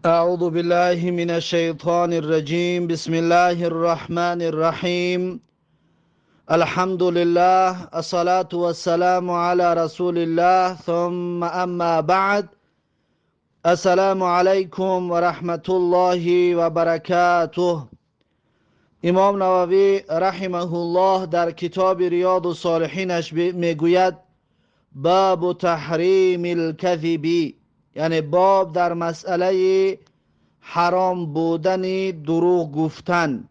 أعوذ بالله من الشيطان الرجيم. بسم الله الرحمن الرحيم. الحمد لله، الصلاة والسلام على رسول الله، ثم أما بعد. السلام علیکم و رحمت الله و برکاته. امام نووی رحمه الله در کتاب ریاض الصالحینش میگوید: باب تحریم الکذب، یعنی باب در مسئله حرام بودن دروغ گفتن.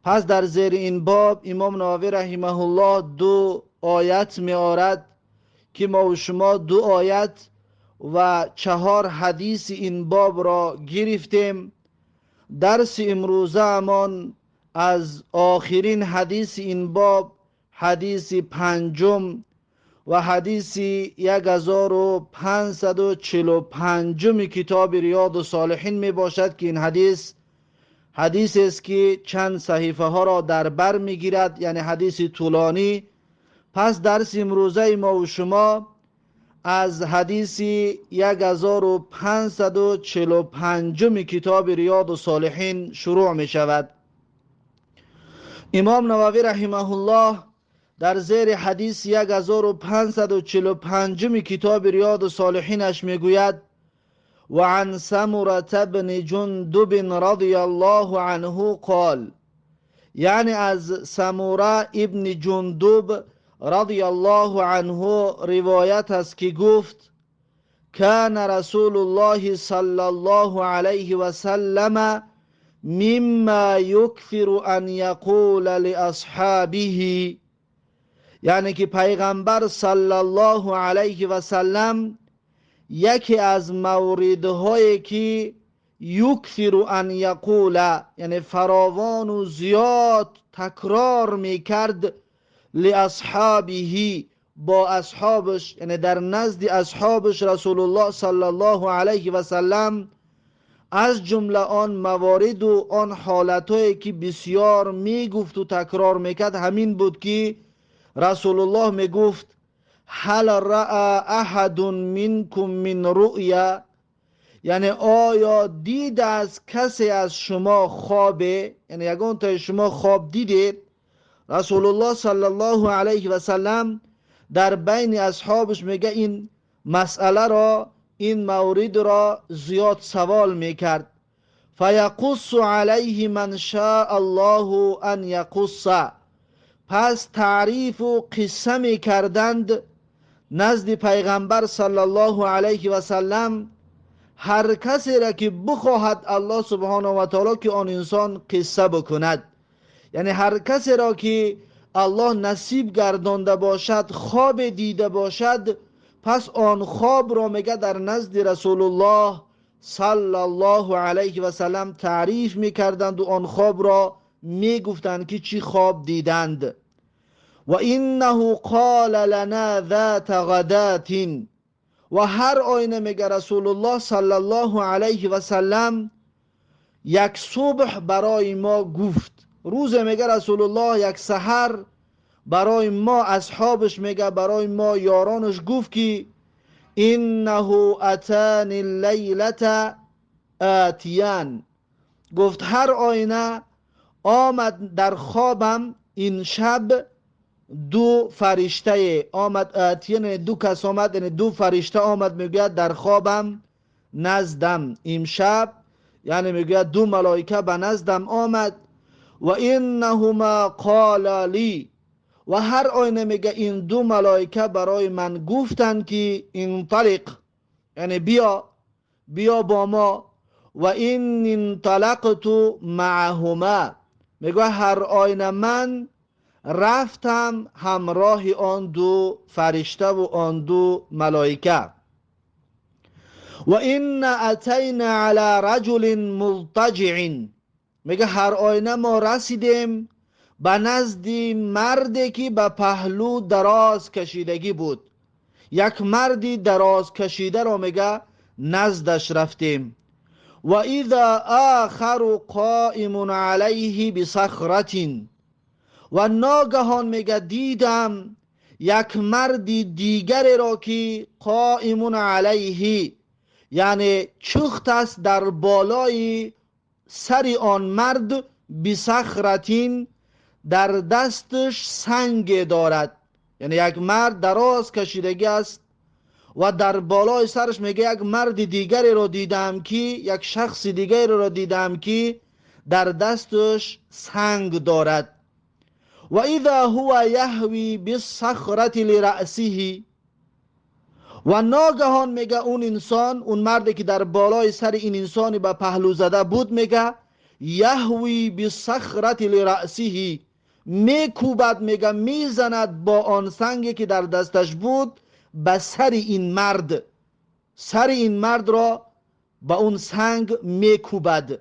پس در زیر این باب امام نووی رحمه الله دو آیت می آرد که ما و شما دو آیت و 4 حدیث این باب را گرفتیم. درس امروزه امان از آخرین حدیث این باب، حدیث 5 و حدیث 1545 کتاب ریاض الصالحین می باشد که این حدیث حدیث است که چند صحیفه ها را در بر می گیرد، یعنی حدیث طولانی. پس درس امروزه ما و شما از حدیث 1545 کتاب ریاض الصالحین شروع می شود. امام نووی رحمه الله در زیر حدیث 1545 کتاب ریاض الصالحینش میگوید: و عن سمرة بن جندب رضی الله عنه قال، یعنی از سمره ابن جندب رضی الله عنه روایت است که گفت: کان رسول الله صلی الله علیه و سلم مما یکثر ان یقول لاصحابه، یعنی که پیغمبر صلی الله علیه و سلم یکی از موردهایی که یکثر ان یقول، یعنی فراوان و زیاد تکرار میکرد، لاصحابه، با اصحابش، یعنی در نزد اصحابش رسول الله صلی الله علیه و سلم از جمله آن موارد و آن حالتهایی که بسیار میگفت و تکرار میکرد همین بود که رسول الله میگفت: هل رأى احد منکم من رؤیا، یعنی آیا دید از کسی از شما خوابه، یعنی یگان تا شما خواب دیدید؟ رسول الله صلی الله علیه و سلم در بین اصحابش میگه این مسئله را، این مورد را زیاد سوال میکرد. فیقص علیه من شاء الله ان یقص، پس تعریف و قصه میکردند نزد پیغمبر صلی الله علیه و سلم هر کسی را که بخواهد الله سبحانه و تعالی که آن انسان قصه بکند، یعنی هر کسی را که الله نصیب گردانده باشد، خواب دیده باشد، پس آن خواب را میگه در نزد رسول الله صلی الله علیه و سلم تعریف میکردند و آن خواب را میگفتند که چی خواب دیدند. و انه قال لنا ذات غدات، و هر آینه میگه رسول الله صلی الله علیه و سلم یک صبح برای ما گفت. روز میگه رسول الله یک سحر برای ما اصحابش میگه، برای ما یارانش گفت که انه اتانی اللیلة آتیان، گفت هر آینه آمد در خوابم این شب دو فرشته آمد، آتیان یعنی دو کس آمد، یعنی دو فرشته آمد، میگوید در خوابم نزدم امشب، یعنی میگوید دو ملائکه به نزدم آمد. و انهما قال لی، و هر آینه میگه این دو ملائکه برای من گفتند که انطلق، یعنی بیا، بیا با ما. و این انطلقت معهما، میگه هر آینه من رفتم همراه آن دو فرشته و آن دو ملائکه. و این اتینا علی رجل مضطجع، میگه هر آینه ما رسیدیم به نزد مردی که به پهلو دراز کشیدگی بود، یک مردی دراز کشیده را میگه نزدش رفتیم. و اذا آخر قائم علیه بصخرة، و ناگهان میگه دیدم یک مردی دیگری را که قائم علیه، یعنی چخت است در بالای سر آن مرد، بصخرة، در دستش سنگ دارد. یعنی یک مرد دراز کشیدگی است و در بالای سرش میگه یک مرد دیگری رو دیدم که، یک شخص دیگری رو دیدم که در دستش سنگ دارد. و اذا هو یهوی بالصخرة لرأسه، و ناگهان میگه اون انسان، اون مردی که در بالای سر این انسانی به پهلو زده بود، میگه یهوی بالصخرة لرأسه، میکوبد، میگه میزند با آن سنگی که در دستش بود به سر این مرد، سر این مرد را به اون سنگ میکوبد.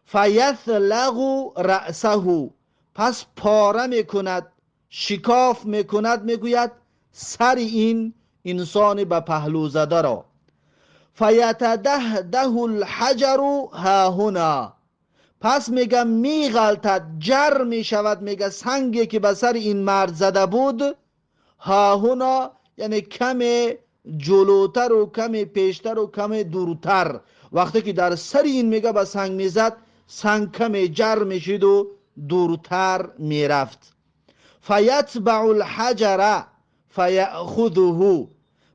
فیثلغ رأسه، پس پاره میکند، شکاف میکند، میگوید سر این انسان به پهلو زده را. فیتدهده الحجر هاهنا، پس میگه میغلطد، جر میشود، میگه سنگی که به سر این مرد زده بود، هاهنا یعنی کم جلوتر و کم پیشتر و کم دورتر. وقتی که در سر این میگه به سنگ میزد، سنگ کم جر میشید و دورتر میرفت. فیتبع الحجر فیأخذه،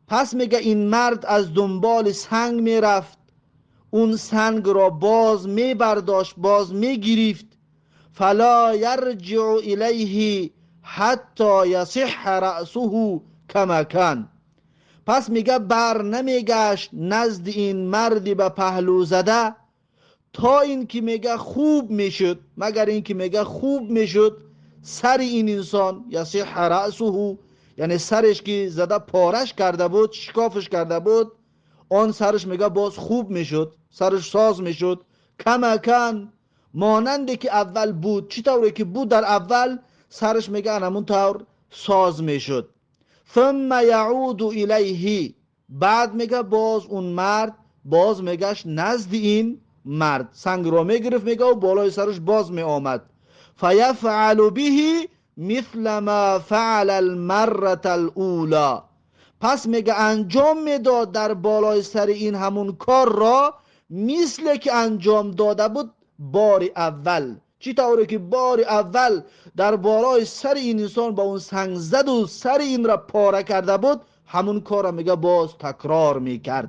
پس میگه این مرد از دنبال سنگ میرفت، اون سنگ را باز میبرداشت، باز میگرفت. فلا یرجع الیه حتی یصح رأسه کما کان، پس میگه بر نمیگشت نزد این مردی به پهلو زده تا اینکه میگه خوب میشد، مگر اینکه میگه خوب میشد سر این انسان. یصح رأسه یعنی سرش که زده پارش کرده بود، شکافش کرده بود، آن سرش میگه باز خوب میشد، سرش ساز میشد. کما کان، مانند که اول بود، چی طوری که بود در اول، سرش میگه همون طور ساز میشد. ثم یعود الیه، بعد میگه باز اون مرد باز میگشت نزد این مرد، سنگ را میگرفت میگه و بالای سرش باز می آمد. فیفعل به مثل ما فعل المرة الاولى، پس میگه انجام میداد در بالای سر این همون کار را مثل که انجام داده بود بار اول. چی طوری که بار اول در بالای سر این انسان با اون سنگ زد و سر این را پاره کرده بود، همون کار را میگه باز تکرار میکرد.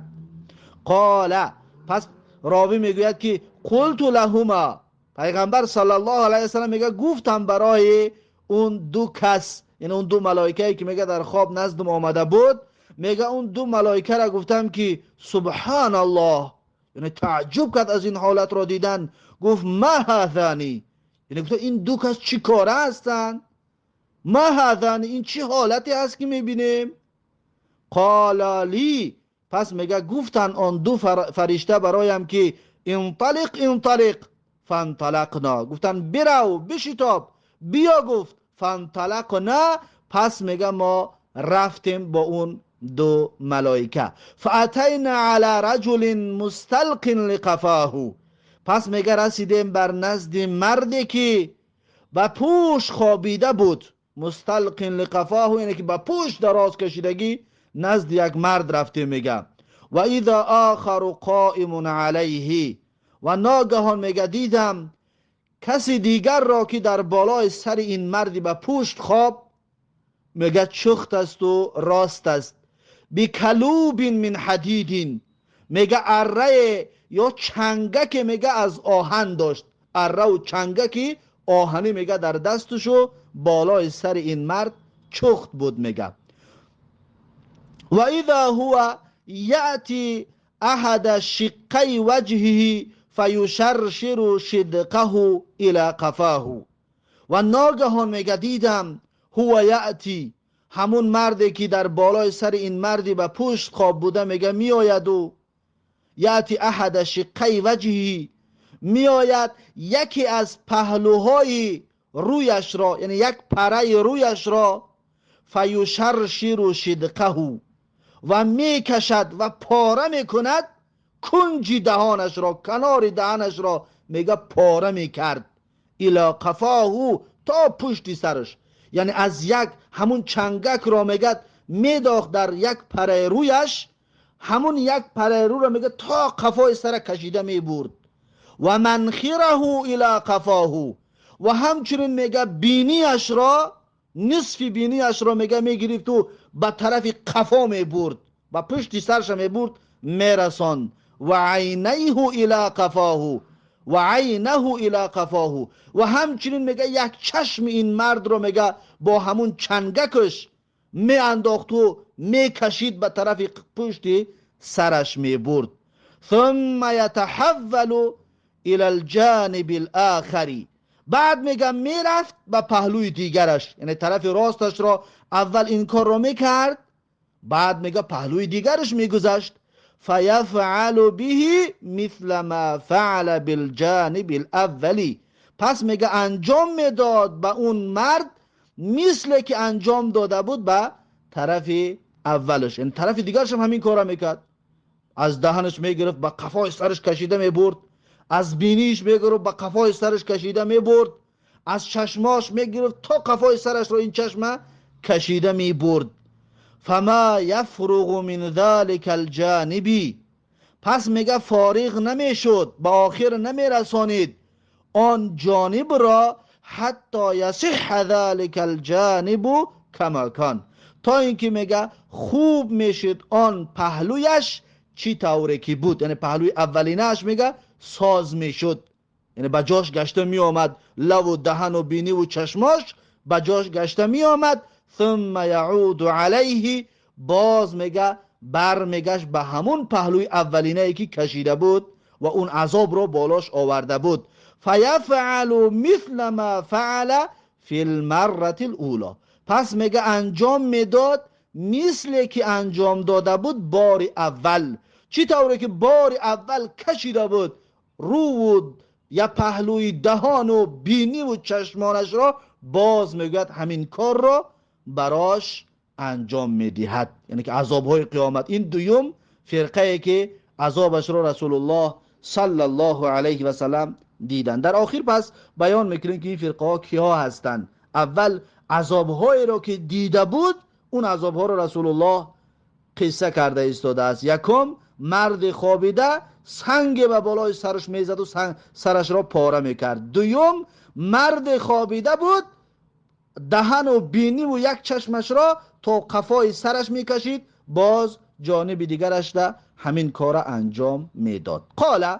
قال، پس راوی میگوید که قلت لهما، پیغمبر صلی الله علیه وسلم میگه گفتم برای اون دو کس، یعنی اون دو ملائکه که میگه در خواب نزدم آمده بود، میگه اون دو ملائکه را گفتم که سبحان الله، یعنی تعجب کرد از این حالت را دیدن. گفت ما هذانی، یعنی گفت این دو کس چی کاره هستند؟ ما هذانی، این چی حالتی هست که میبینیم؟ قال لی، پس میگه گفتن آن دو فرشته برایم که انطلق انطلق، فانطلقنا، گفتن برو، بشتاب، بیا. گفت فانطلقنا، پس میگه ما رفتیم با اون دو ملائکه. فاتینا علی رجل مستلق لقفاه، پس میگه رسیدیم بر نزد مردی که به پوش خوابیده بود. مستلق لقفاه یعنی که به پوش دراز کشیدگی نزد یک مرد رفتیم. میگه و اذا آخر قائم علیه، و ناگهان میگه دیدم کسی دیگر را که در بالای سر این مردی به پشت خواب میگه چخت است و راست است. بکلوب من حدید، میگه اره یا چنگک میگه از آهن داشت، اره و چنگکی آهنی میگه در دستشو بالای سر این مرد چخت بود. میگه و اذا هو یأتی احد شقی وجهه فیشرشر شدقه الى قفاه، و ناگهان میگه دیدم هو یأتی، همون مردی که در بالای سر این مردی به پشت خواب بوده، میگه میآید و یأتی احد شقی وجهه، میآید یکی از پهلوهای رویش را، یعنی یک پره رویش را، فیشرشر شدقه، و میکشد و پاره میکند کنج دهانش را، کنار دهانش را میگه پاره میکرد، الی قفاه، تا پشت سرش. یعنی از یک همون چنگک را میگه میداخت در یک پره رویش. همون یک پره رو را میگه تا قفای سر کشیده میبرد. و منخره الی قفاه، و همچنین میگه بینیش را، نصف بینیش را میگه میگرفت و به طرف قفا میبرد، به پشت سرش میبرد میرساند. و عینیه الی قفاه، و عینه الی قفاه، و همچنین میگه یک چشم این مرد رو میگه با همون چنگکش میانداخت و میکشید به طرف پشت سرش میبرد. ثم یتحول الى الجانب الاخر، بعد میگه میرفت به پهلوی دیگرش، یعنی طرف راستش را اول این کار رو میکرد، بعد میگه پهلوی دیگرش میگذشت. فیفعل به مثل ما فعل بالجانب الاولی، پس میگه انجام میداد به اون مرد مثل که انجام داده بود به طرف اولش، یعنی طرف دیگرش هم همین کارا میکرد. از دهنش میگرفت به قفای سرش کشیده میبرد، از بینیش میگرفت به قفای سرش کشیده میبرد، از چشماش میگرفت تا قفای سرش رو این چشمه کشیده میبرد. فما یفرغ من ذلك الجانب، پس میگه فارغ نمیشد، به آخر نمیرسانید آن جانب را، حتی یصح ذلك الجانب کما کان، تا اینکه میگه خوب میشد آن پهلویش چی طوری که بود، یعنی پهلوی اولینش میگه ساز میشد، یعنی به جاش گشته میآمد، لب و دهن و بینی و چشماش به جاش گشته میآمد. ثم یعود علیه، باز میگه بر میگشت به همون پهلوی اولینه ای که کشیده بود و اون عذاب رو بالاش آورده بود. فیفعل مثل ما فعل فی المرة الاولی، پس میگه انجام میداد مثل که انجام داده بود بار اول. چی طوری که بار اول کشیده بود رو و یا پهلوی دهان و بینی و چشمانش را، باز میگوید همین کار را براش انجام میدهد، یعنی که عذابهای قیامت. این دوم فرقه ای که عذابش را رسول الله صلی الله علیه و سلم دیدن. در آخر پس بیان میکنیم که این فرقه ها کیا هستند. اول عذابهایی را که دیده بود، اون عذابها را رسول الله قصه کرده ایستاده است. یکم مرد خوابیده سنگ به بالای سرش میزد و سرش را پاره میکرد. دوم مرد خوابیده بود، دهن و بینی و یک چشمش را تا قفای سرش میکشید، باز جانب دیگرش را همین کار انجام میداد. قال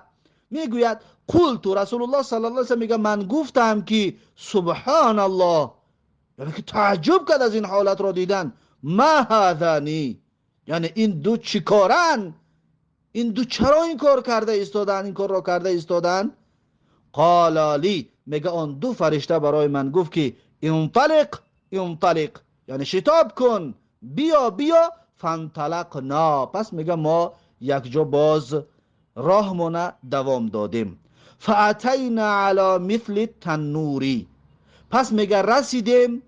میگوید قلت، رسول الله صلی الله علیه و سلم میگه من گفتم که سبحان الله، یعنی که تعجب کرد از این حالت را دیدن. ما هذانی، یعنی این دو چیکارن، این دو چرا این کار کرده ایستادن، این کار را کرده ایستادن. قال لی، میگه آن دو فرشته برای من گفت که انطلق انطلق، یعنی شتاب کن، بیا بیا. فانطلقنا، پس میگه ما یک جا باز راهمون دوام دادیم. فاتینا علی مثل تنوری، پس میگه رسیدیم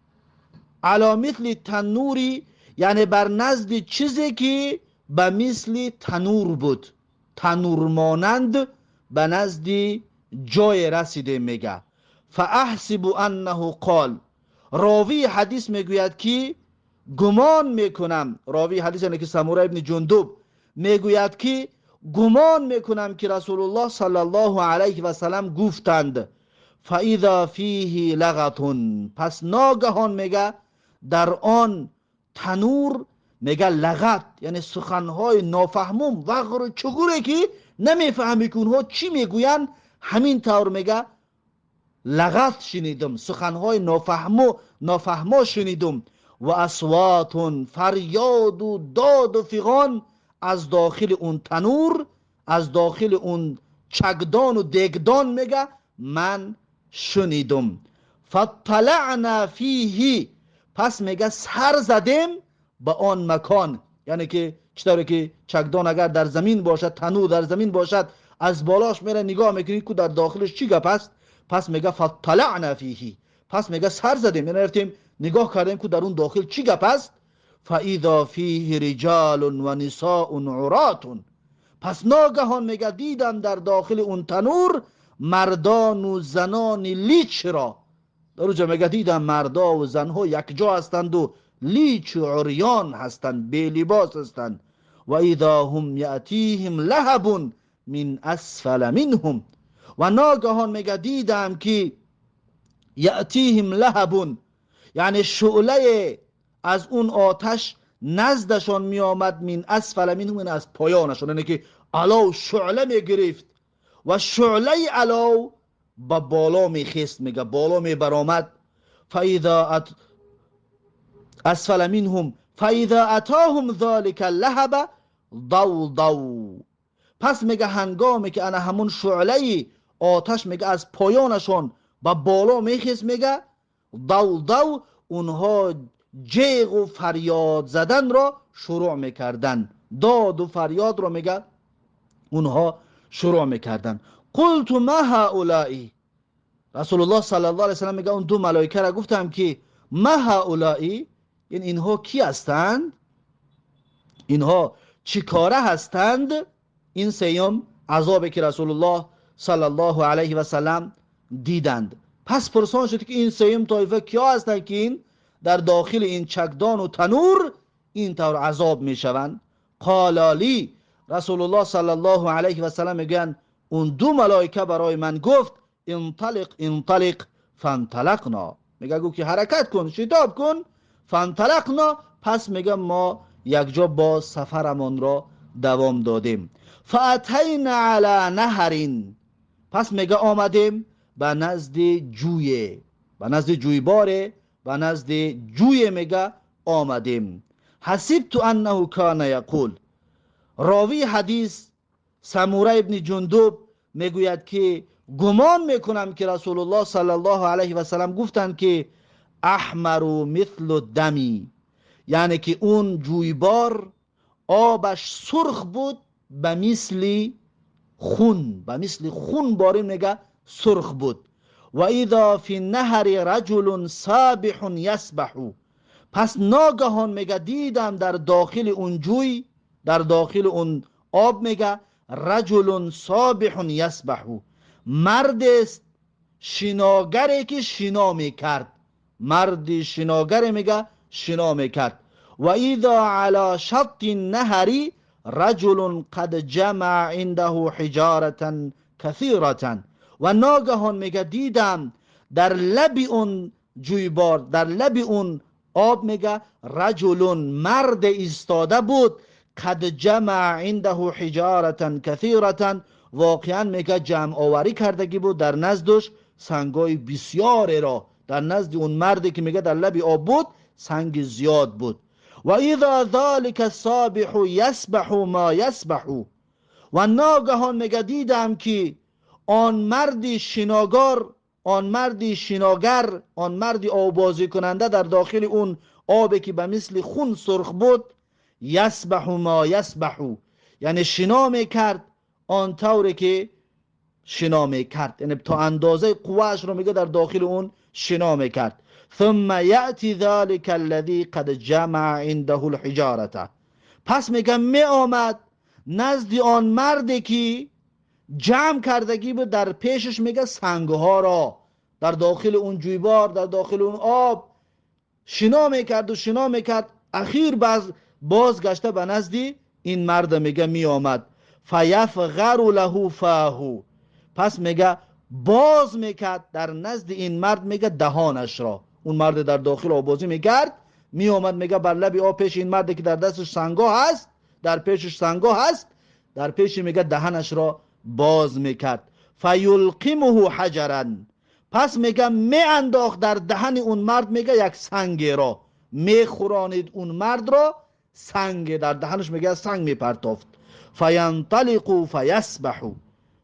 علی مثل تنوری، یعنی بر نزد چیزی که به مثل تنور بود، تنور مانند، به نزد جای رسیدیم. میگه فاحسب انه قال، راوی حدیث میگوید که گمان میکنم، راوی حدیث یعنی که سموره ابن جندب میگوید که گمان میکنم که رسول الله صلی الله علیه و سلم گفتند فاذا فیه لغط، پس ناگهان میگه در آن تنور میگه لغت، یعنی سخنهای نافهموم وغر و چغوره که نمیفهمی که اونها چی میگویند، همین طور میگه لغت شنیدم، سخنهای نافهما شنیدم. و اصوات، فریاد و داد و فغان از داخل اون تنور، از داخل اون چکدان و دگدان میگه من شنیدم. فطلعنا فیه، پس میگه سر زدیم به آن مکان، یعنی که چطوری که چکدان اگر در زمین باشد، تنور در زمین باشد، از بالاش میره نگاه میکنی که در داخلش چی گپ است. پس میگه فطلعنا فیه، پس میگه سر زدیم، یعنی رفتیم نگاه کردیم که در اون داخل چی گپ است. فاذا فیه رجال و نساء عرات، پس ناگهان میگه دیدم در داخل اون تنور مردان و زنان لیچ را. در اونجا میگه دیدم مردا و زنها یک جا هستند و لیچ و عریان هستند، بی لباس هستند. و اذا هم یأتیهم لهب من اسفل منهم. و ناگهان میگه دیدم که یأتیهم لهب، یعنی شعله از اون آتش نزدشان می آمد، من اسفل منهم، یعنی از پایانشان، یعنی که علاو شعله می گرفت و شعله علاو به بالا می خیست، میگه بالا می برآمد. فاذا اسفل منهم فاذا اتاهم ذلك اللهب ضوضوا. پس میگه هنگامی که انا همون شعله آتش میگه از پایانشان به بالا میخیست، میگه ضوضوا، اونها جیغ و فریاد زدن را شروع میکردن، داد و فریاد را میگه اونها شروع میکردن. قلت ما هؤلاء، رسول الله صلی الله علیه وسلم میگه اون دو ملائکه را گفتم که ما هؤلاء، یعنی اینها کی هستند، اینها چی کاره هستند؟ این سیوم عذابی که رسول الله صلی الله علیه و سلم دیدند. پس پرسان شد که این سیوم طایفه کیا هستند که این در داخل این چکدان و تنور این طور عذاب میشوند؟ قال لی، رسول الله صلی الله علیه و سلم میگن اون دو ملائکه برای من گفت انطلق انطلق فانطلقنا، میگه گفت که حرکت کن، شتاب کن، فانطلقنا، پس میگه ما یک جا با سفرمان را دوام دادیم. فاتینا علی نهر، پس میگه آمدیم به نزد جویه، به نزد جویباره، به نزد جویه میگه آمدیم. حسبت انه کان یقول، راوی حدیث سموره ابن جندب میگوید که گمان میکنم که رسول الله صلی الله علیه و سلم گفتند که احمر مثل الدمی، یعنی که اون جویبار آبش سرخ بود به مثل خون، به مثل خون باری میگه سرخ بود. و اذا فی النهر رجل سابح یسبح، پس ناگهان میگه دیدم در داخل اون جوی، در داخل اون آب میگه رجل سابح یسبح، مرد است شناگری که شنا میکرد، مرد شناگر میگه شنا میکرد. و اذا علی شط النهر رجل قد جمع عنده حجارة كثيرة، و ناگهان میگه دیدم در لب اون جویبار، در لب اون آب میگه رجل مرد ایستاده بود، قد جمع عنده حجارة كثيرة، واقعا میگه جمع آوری کردگی بود در نزدش سنگای بسیار را، در نزد اون مردی که میگه در لب آب بود سنگ زیاد بود. و اذا ذلك السابح یسبح ما یسبح، و ناگهان میگه دیدم که آن مردی شناگر، آن مردی شناگر، آن مردی آبازی کننده در داخل اون آبی که به مثل خون سرخ بود، یسبح ما یسبح، یعنی شنا میکرد آن طوری که شنا میکرد، یعنی تا اندازه قوهش رو میگه در داخل اون شنا میکرد. ثم یأتی ذلك الذي قد جمع عنده الحجارة، پس میگه می آمد نزد آن مردی که جمع کردگی بود در پیشش میگه سنگها را در داخل اون جویبار، در داخل اون آب شنا میکرد و شنا میکرد، اخیر بازگشته به نزد این مرد میگه می آمد. فیفغر له فاه، پس میگه باز میکرد در نزد این مرد میگه دهانش را، اون مرد در داخل آبازی میکرد می آمد میگه بر لب آب پیش این مرد که در دستش سنگا هست، در پیشش سنگا هست، در پیش میگه دهنش را باز میکرد. فیلقمه حجرا، پس میگه می انداخت در دهن اون مرد میگه یک سنگ را، میخورانید اون مرد را سنگ در دهنش میگه سنگ میپرتافت. فینطلق فیسبح،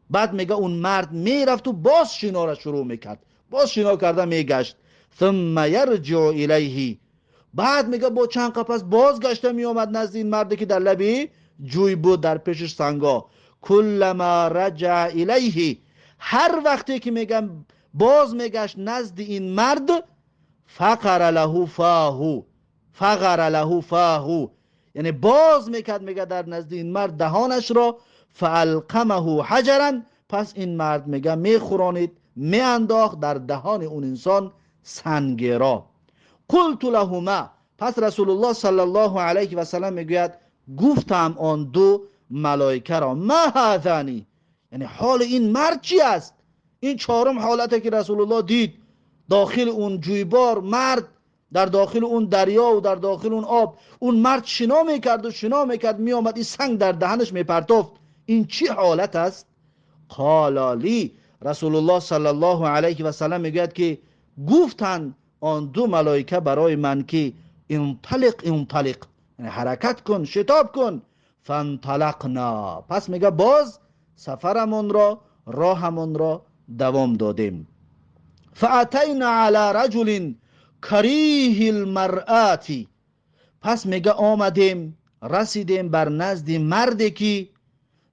بعد میگه اون مرد میرفت و باز شنا را شروع میکرد، باز شنا کرده میگشت. ثم یرجع الیه، بعد میگه با چند قفس بازگشته میآمد نزد این مردی که در لبی جوی بود در پیشش سنگا. کلما رجع الیه، هر وقتی که میگم باز میگشت نزد این مرد، فقر له فاه، فقر له فاه، یعنی باز میکرد میگه در نزد این مرد دهانش را. فالقمه حجرا، پس این مرد میگه میخورانید، میانداخت در دهان اون انسان سنگ را. قلت لهما، پس رسول الله صلی الله علیه و سلم میگوید گفتم آن دو ملائکه را ما هذانی، یعنی حال این مرد چی است؟ این چهارم حالته که رسول الله دید، داخل اون جویبار مرد، در داخل اون دریا و در داخل اون آب، اون مرد شنا میکرد و شنا میکرد، میآمد این سنگ در دهنش میپرتافت. این چی حالت است؟ قال لی، رسول الله صلی الله علیه و سلم میگوید که گفتند آن دو ملائکه برای من که انطلق انطلق، یعنی حرکت کن، شتاب کن. فانطلقنا، پس میگه باز سفرمون را، راهمون را دوام دادیم. فاتینا علی رجل کریه المرآة، پس میگه آمدیم رسیدیم بر نزد مردی که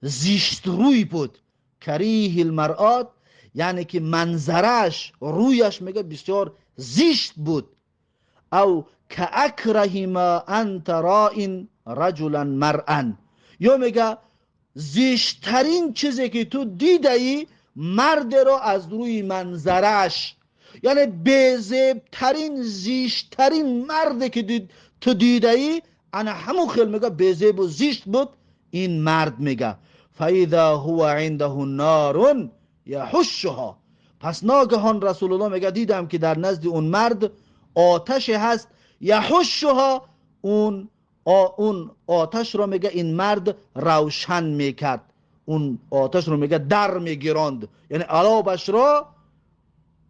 زشت روی بود. کریه المرآة یعنی که منظرش، رویش میگه بسیار زشت بود. او کاکره ما انت راء رجلا مرءا، یا میگه زشت‌ترین چیزی که تو دیدی مرد را از روی منظرش، یعنی بی‌زیب‌ترین زشت‌ترین مرد که تو دیدی، انا همون خیل میگه بی‌زیب و زشت بود این مرد. میگه فاذا هو عنده نار یحشها، پس ناگهان رسول الله میگه دیدم که در نزد اون مرد آتش هست، یحشها، اون آتش را میگه این مرد روشن میکرد، اون آتش رو میگه در میگیراند، یعنی علابش را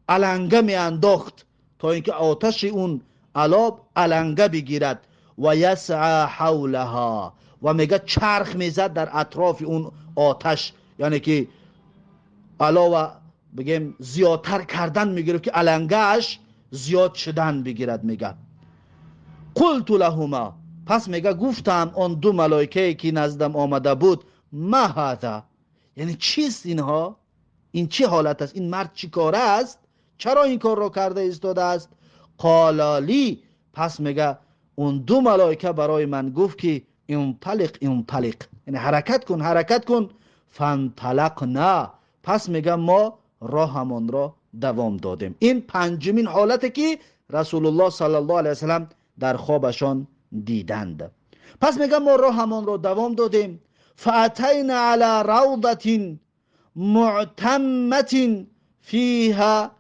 علنگه میانداخت تا اینکه آتش اون علاب علنگه بگیرد. و یسعی حولها، و میگه چرخ میزد در اطراف اون آتش، یعنی که علاوه بگیم زیادتر کردن میگیره که علنگهش زیاد شدن بگیرد. میگه قلت لهما، پس میگه گفتم آن دو ملائکه که نزدم آمده بود، ما هذا، یعنی چیست اینها؟ این چه حالت است؟ این مرد چی کاره است؟ چرا این کار را کرده ایستاده است؟ قال لی، پس میگه اون دو ملائکه برای من گفت که انطلق انطلق، یعنی حرکت کن حرکت کن. فانطلقنا، پس میگه ما راهمان را دوام دادیم. این پنجمین حالتی که رسول الله صلی الله علیه وسلم در خوابشان دیدند. پس میگه ما راهمان را دوام دادیم. فاتینا علی روضة معتمة فیها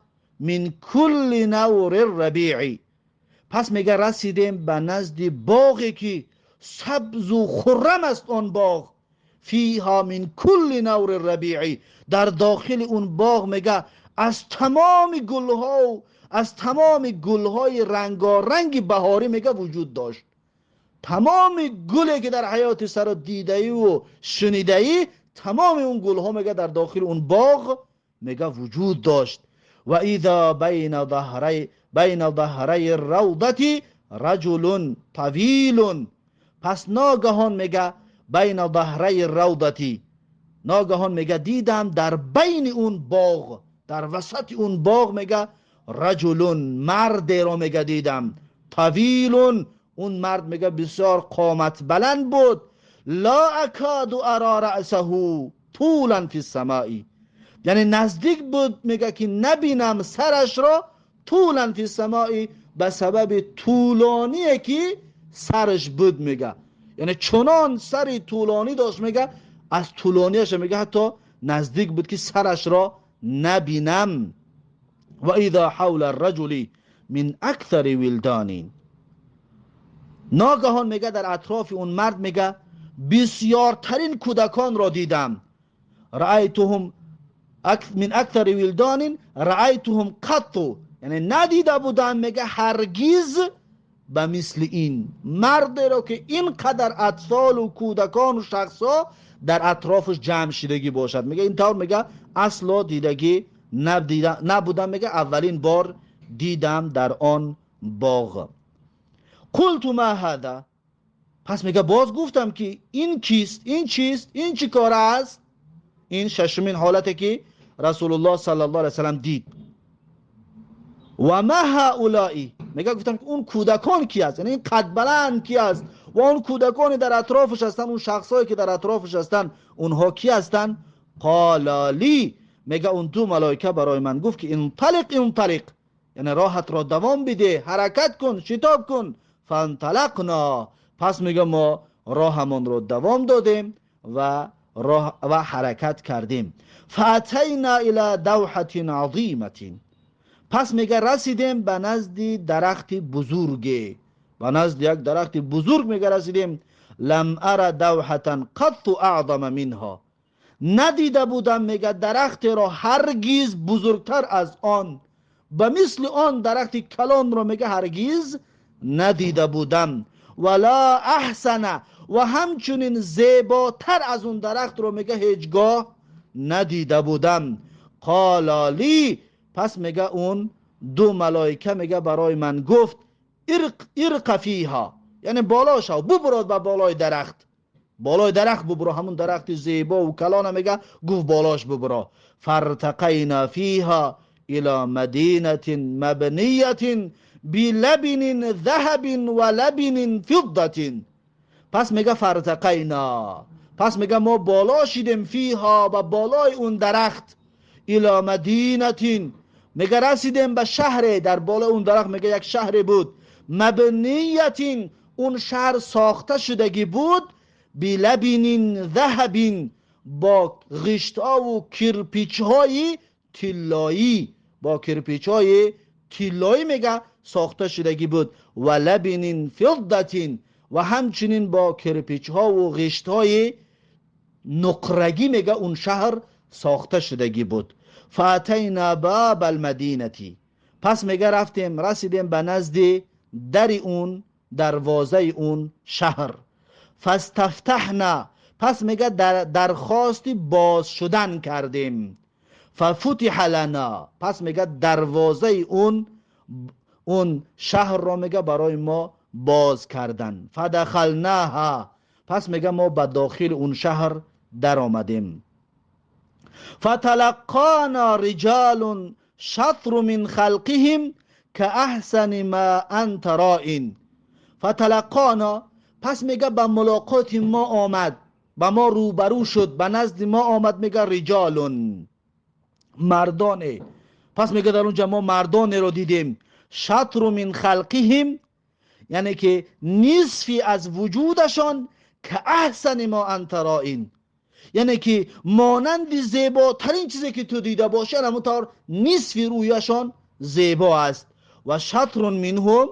من کل نور الربیع، پس میگه رسیدیم به نزد باغی که سبز و خرم است آن باغ. فیها من کل نور الربیع، در داخل اون باغ میگه از تمام گلها و از تمام گلهای رنگارنگ بهاری میگه وجود داشت. تمام گلی که در حیات سر دیده‌ای و شنیده‌ای، تمام اون گلها میگه در داخل اون باغ میگه وجود داشت. و اذا بین ظهری الروضة رجل طویل، پس ناگهان میگه بین ظهری الروضة، ناگهان میگه دیدم در بین اون باغ، در وسط اون باغ میگه رجل، مرد را میگه دیدم، طویل، اون مرد میگه بسیار قامت بلند بود. لا اکاد ارا رأسه طولا فی السماء، یعنی نزدیک بود میگه که نبینم سرش را، طولا فی السماء، به سبب طولانیه که سرش بود. میگه یعنی چنان سری طولانی داشت، میگه از طولانیش میگه حتی نزدیک بود که سرش را نبینم. و اذا حول الرجل من اکثر ولدان، ناگهان میگه در اطراف اون مرد میگه بسیارترین کودکان را دیدم. رأیتهم من اکثر ولدان رأیتهم قط، یعنی ندیده بودم میگه هرگز به مثل این مرد را که اینقدر اطفال و کودکان و شخصا در اطرافش جمع شدگی باشد. میگه این طور میگه اصلا دیدگی نبودم، میگه اولین بار دیدم در آن باغ. قلت ما هذا، پس میگه باز گفتم که این کیست، این چیست، این چی کار است؟ این ششمین حالته که رسول الله صلی الله علیه وسلم دید. و ما هؤلاء، میگه گفتم که اون کودکان کی است، یعنی این قد بلند کی است و اون کودکان در اطرافش هستن، اون شخصایی که در اطرافش هستن اونها کی هستن؟ قال لی، میگه اون دو ملائکه برای من گفت که انطلق انطلق، یعنی راحت را دوام بده، حرکت کن، شتاب کن. فانطلقنا، پس میگه ما роҳамонро давом додем ва роҳ ва ҳаракат кардем. فأتینا الی دوحة عظیمة. پس میگه رسیدیم به نزد درخت بزرگی، به نزد یک درخت بزرگ میگه رسیدیم. لم ار دوحة قط اعظم منها. ندیده بودم میگه درخت را هرگز بزرگتر از آن، به مثل آن درخت کلان را میگه هرگز ندیده بودم. ولا احسن، و همچنین زیباتر از اون درخت رو میگه هیچگاه ندیده بودم. قال لی، پس میگه اون دو ملائکه میگه برای من گفت ارق فیها، یعنی بالا شو، ببراد به بالای درخت، بالای درخت ببرو، همون درخت زیبا و کلان میگه گفت بالاش ببرو. فارتقینا فیها الى مدینة مبنیة بلبن ذهب و لبن فضة. پس میگه فارتقینا، پس میگه ما بالا شدیم، فیها به بالای اون درخت، الى مدینة، میگه رسیدیم به شهر، در بالای اون درخت میگه یک شهر بود، مبنیة، اون شهر ساخته شدگی بود، بلبن ذهب، با غشت‌ها و کرپیچ‌های طلایی، با کرپیچ‌های طلایی میگه ساخته شدگی بود، و لبن فضة، و همچنین با کرپیچ‌ها و غشت‌های نقرگی میگه اون شهر ساخته شدگی بود. فاتینا باب المدینه، پس میگه رفتیم رسیدیم به نزد در اون دروازه اون شهر. فاستفتحنا، پس میگه درخواست باز شدن کردیم. ففتح لنا، پس میگه دروازه اون شهر را میگه برای ما باز کردن. فدخلناها، پس میگه ما به داخل اون شهر در آمدیم. فتلقانا رجال شطر من خلقهم كأحسن ما انت رائن. فتلقانا، پس میگه به ملاقات ما آمد، به ما روبرو شد، به نزد ما آمد. میگه رجالون، مردانه. پس میگه در اونجا ما مردانه رو دیدیم. شطر من خلقهم، یعنی که نصفی از وجودشان، که احسن ما انت رائن، یعنی که مانند زیباترین چیزی که تو دیده باشی همونطور نصفی رویشان زیبا است. و شطر منهم،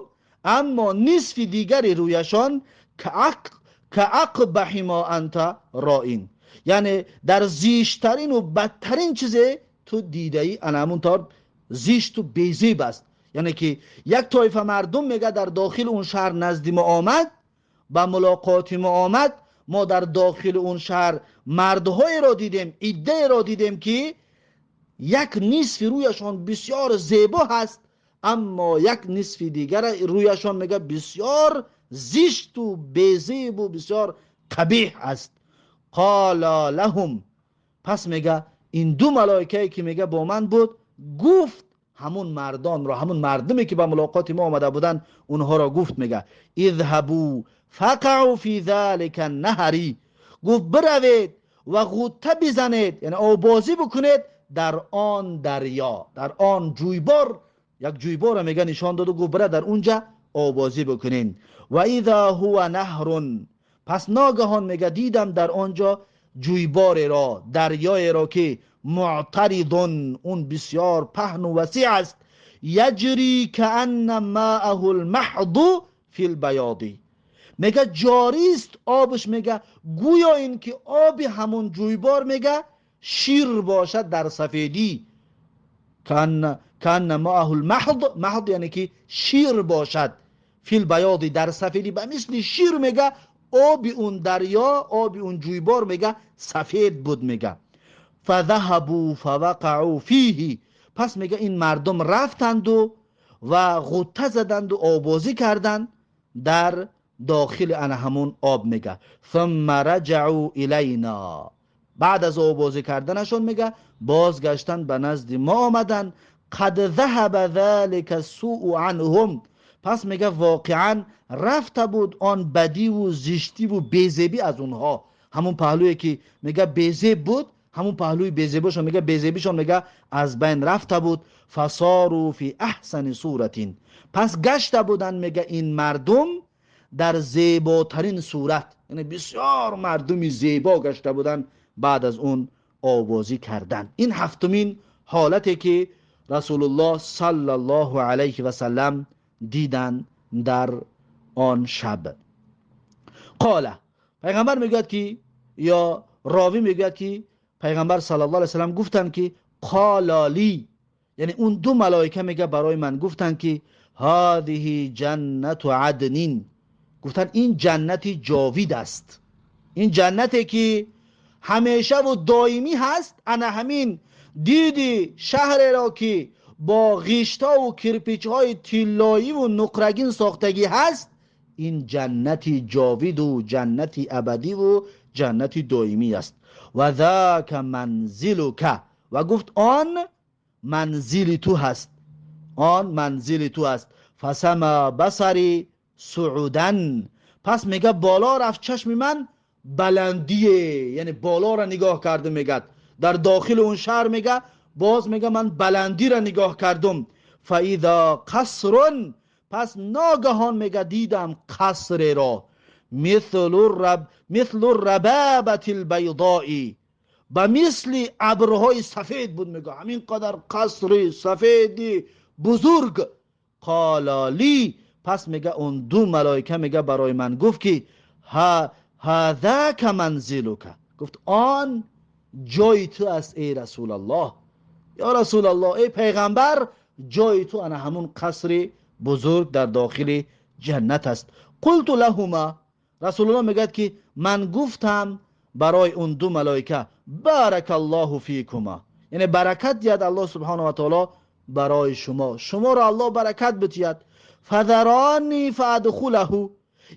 اما نصف دیگری رویشان که اقبح ما انت رائن، یعنی در زیشترین و بدترین چیزی تو دیده ای همونطور زیشت و بیزیب است. یعنی که یک طایفه مردم میگه در داخل اون شهر نزد ما آمد، به ملاقات ما آمد. ما در داخل اون شهر مردهای را دیدیم، عده را دیدیم که یک نصف رویشان بسیار زیبا هست، اما یک نصف دیگر رویشان میگه بسیار زشت و بیزیب و بسیار قبیح است. قال لهم، پس میگه این دو ملائکه که میگه با من بود، گفت همون مردان را، همون مردمی که به ملاقات ما آمده بودن اونها را گفت، میگه اذهبوا فقعوا فی ذلك النهر، گفت بروید و غوطه بزنید، یعنی آبازی بکنید در آن دریا، در آن جویبار. یک جویبار را میگه نشان داد و گفت بره در اونجا آبازی بکنین. و اذا هو نهر، پس ناگهان میگه دیدم در آنجا جویبار را، دریای را که معترض، اون بسیار پهن و وسیع است، یجری کأن ماءه المحض فی البیاض، میگه جاری است آبش، میگه گویا این که آب همون جویبار میگه شیر باشد در سفیدی. کأن ماءه المحض، محض یعنی که شیر باشد، فی البیاض در سفیدی، به مثل شیر میگه آب اون دریا، آب اون جویبار میگه سفید بود. میگه فذهبوا فوقعوا فیه، پس میگه این مردم رفتند و غوطه زدند و آبازی کردند در داخل ان همون آب. میگه ثم رجعوا الینا، بعد از آبازی کردنشون میگه بازگشتن به نزد ما آمدن. قد ذهب ذلك السوء عنهم، پس میگه واقعا رفته بود آن بدی و زشتی و بیزبی از اونها. همون پهلویی که میگه بیزب بود، همون پهلوی بیزبیشون میگه بیزبیشون میگه از بین رفته بود. فصاروا فی احسن صورت، پس گشته بودن میگه این مردم در زیباترین صورت، یعنی بسیار مردمی زیبا گشته بودن بعد از اون آوازی کردن. این هفتمین حالتی که رسول الله صلی الله علیه و سلم دیدن در آن شب. قال، پیغمبر میگوید که یا راوی میگوید که پیغمبر صلی الله علیه و سلم گفتند که قال لی، یعنی اون دو ملائکه میگه برای من گفتند که هذه جنت عدن، گفتن این جنت جاوید است، این جنتی که همیشه و دائمی هست. انا همین دیدی شهر را که با غیشتا و کرپیچ های طلایی و نقرگین ساختگی هست، این جنت جاوید و جنت ابدی و جنت دائمی است. و ذاک منزلک، و گفت آن منزل تو هست، آن منزل تو است. فسما بصری صعودا، پس میگه بالا رفت چشم من بلندیه، یعنی بالا را نگاه کرده میگه در داخل اون شهر، میگه باز میگه من بلندی را نگاه کردم. فاذا قصر، پس ناگهان میگه دیدم قصر را، مثل الربابة البیضاء، به مثل ابرهای سفید بود. میگه همین قدر قصر سفیدی بزرگ. قال لی، پس میگه اون دو ملائکه میگه برای من گفت که هذاک منزلک، گفت آن جای تو است ای رسول الله، یا رسول الله، ای پیغمبر، جای تو انا همون قصر بزرگ در داخل جنت است. قلت لهما، رسول الله میگه که من گفتم برای اون دو ملائکه بارک الله فیکما، یعنی برکت دهد الله سبحانه و تعالی برای شما، شما را الله برکت بدهد. فذرانی فادخله،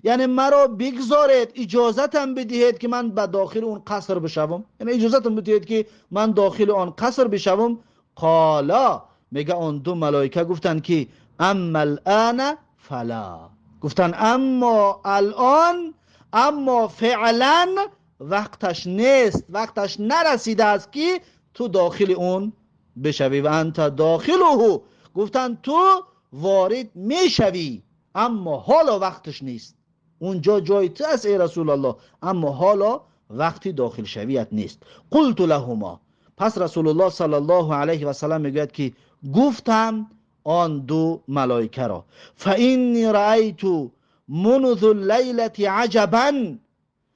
یعنی مرا بگذارید، اجازتم بدهید که من به داخل اون قصر بشوم، یعنی اجازتم بدهید که من داخل آن قصر بشوم. قالا، میگه آن دو ملائکه گفتن که اما الان فلا، گفتن اما الان، اما فعلا وقتش نیست، وقتش نرسیده است که تو داخل اون بشوی. و انت داخله، گفتن تو وارد میشوی اما حالا وقتش نیست، اونجا جای تو است ای رسول الله، اما حالا وقتی داخل شویت نیست. قلت لهما، پس رسول الله صلی الله علیه و سلم میگوید که گفتم آن دو ملائکه را فانی رأیت منذ اللیلة عجبا،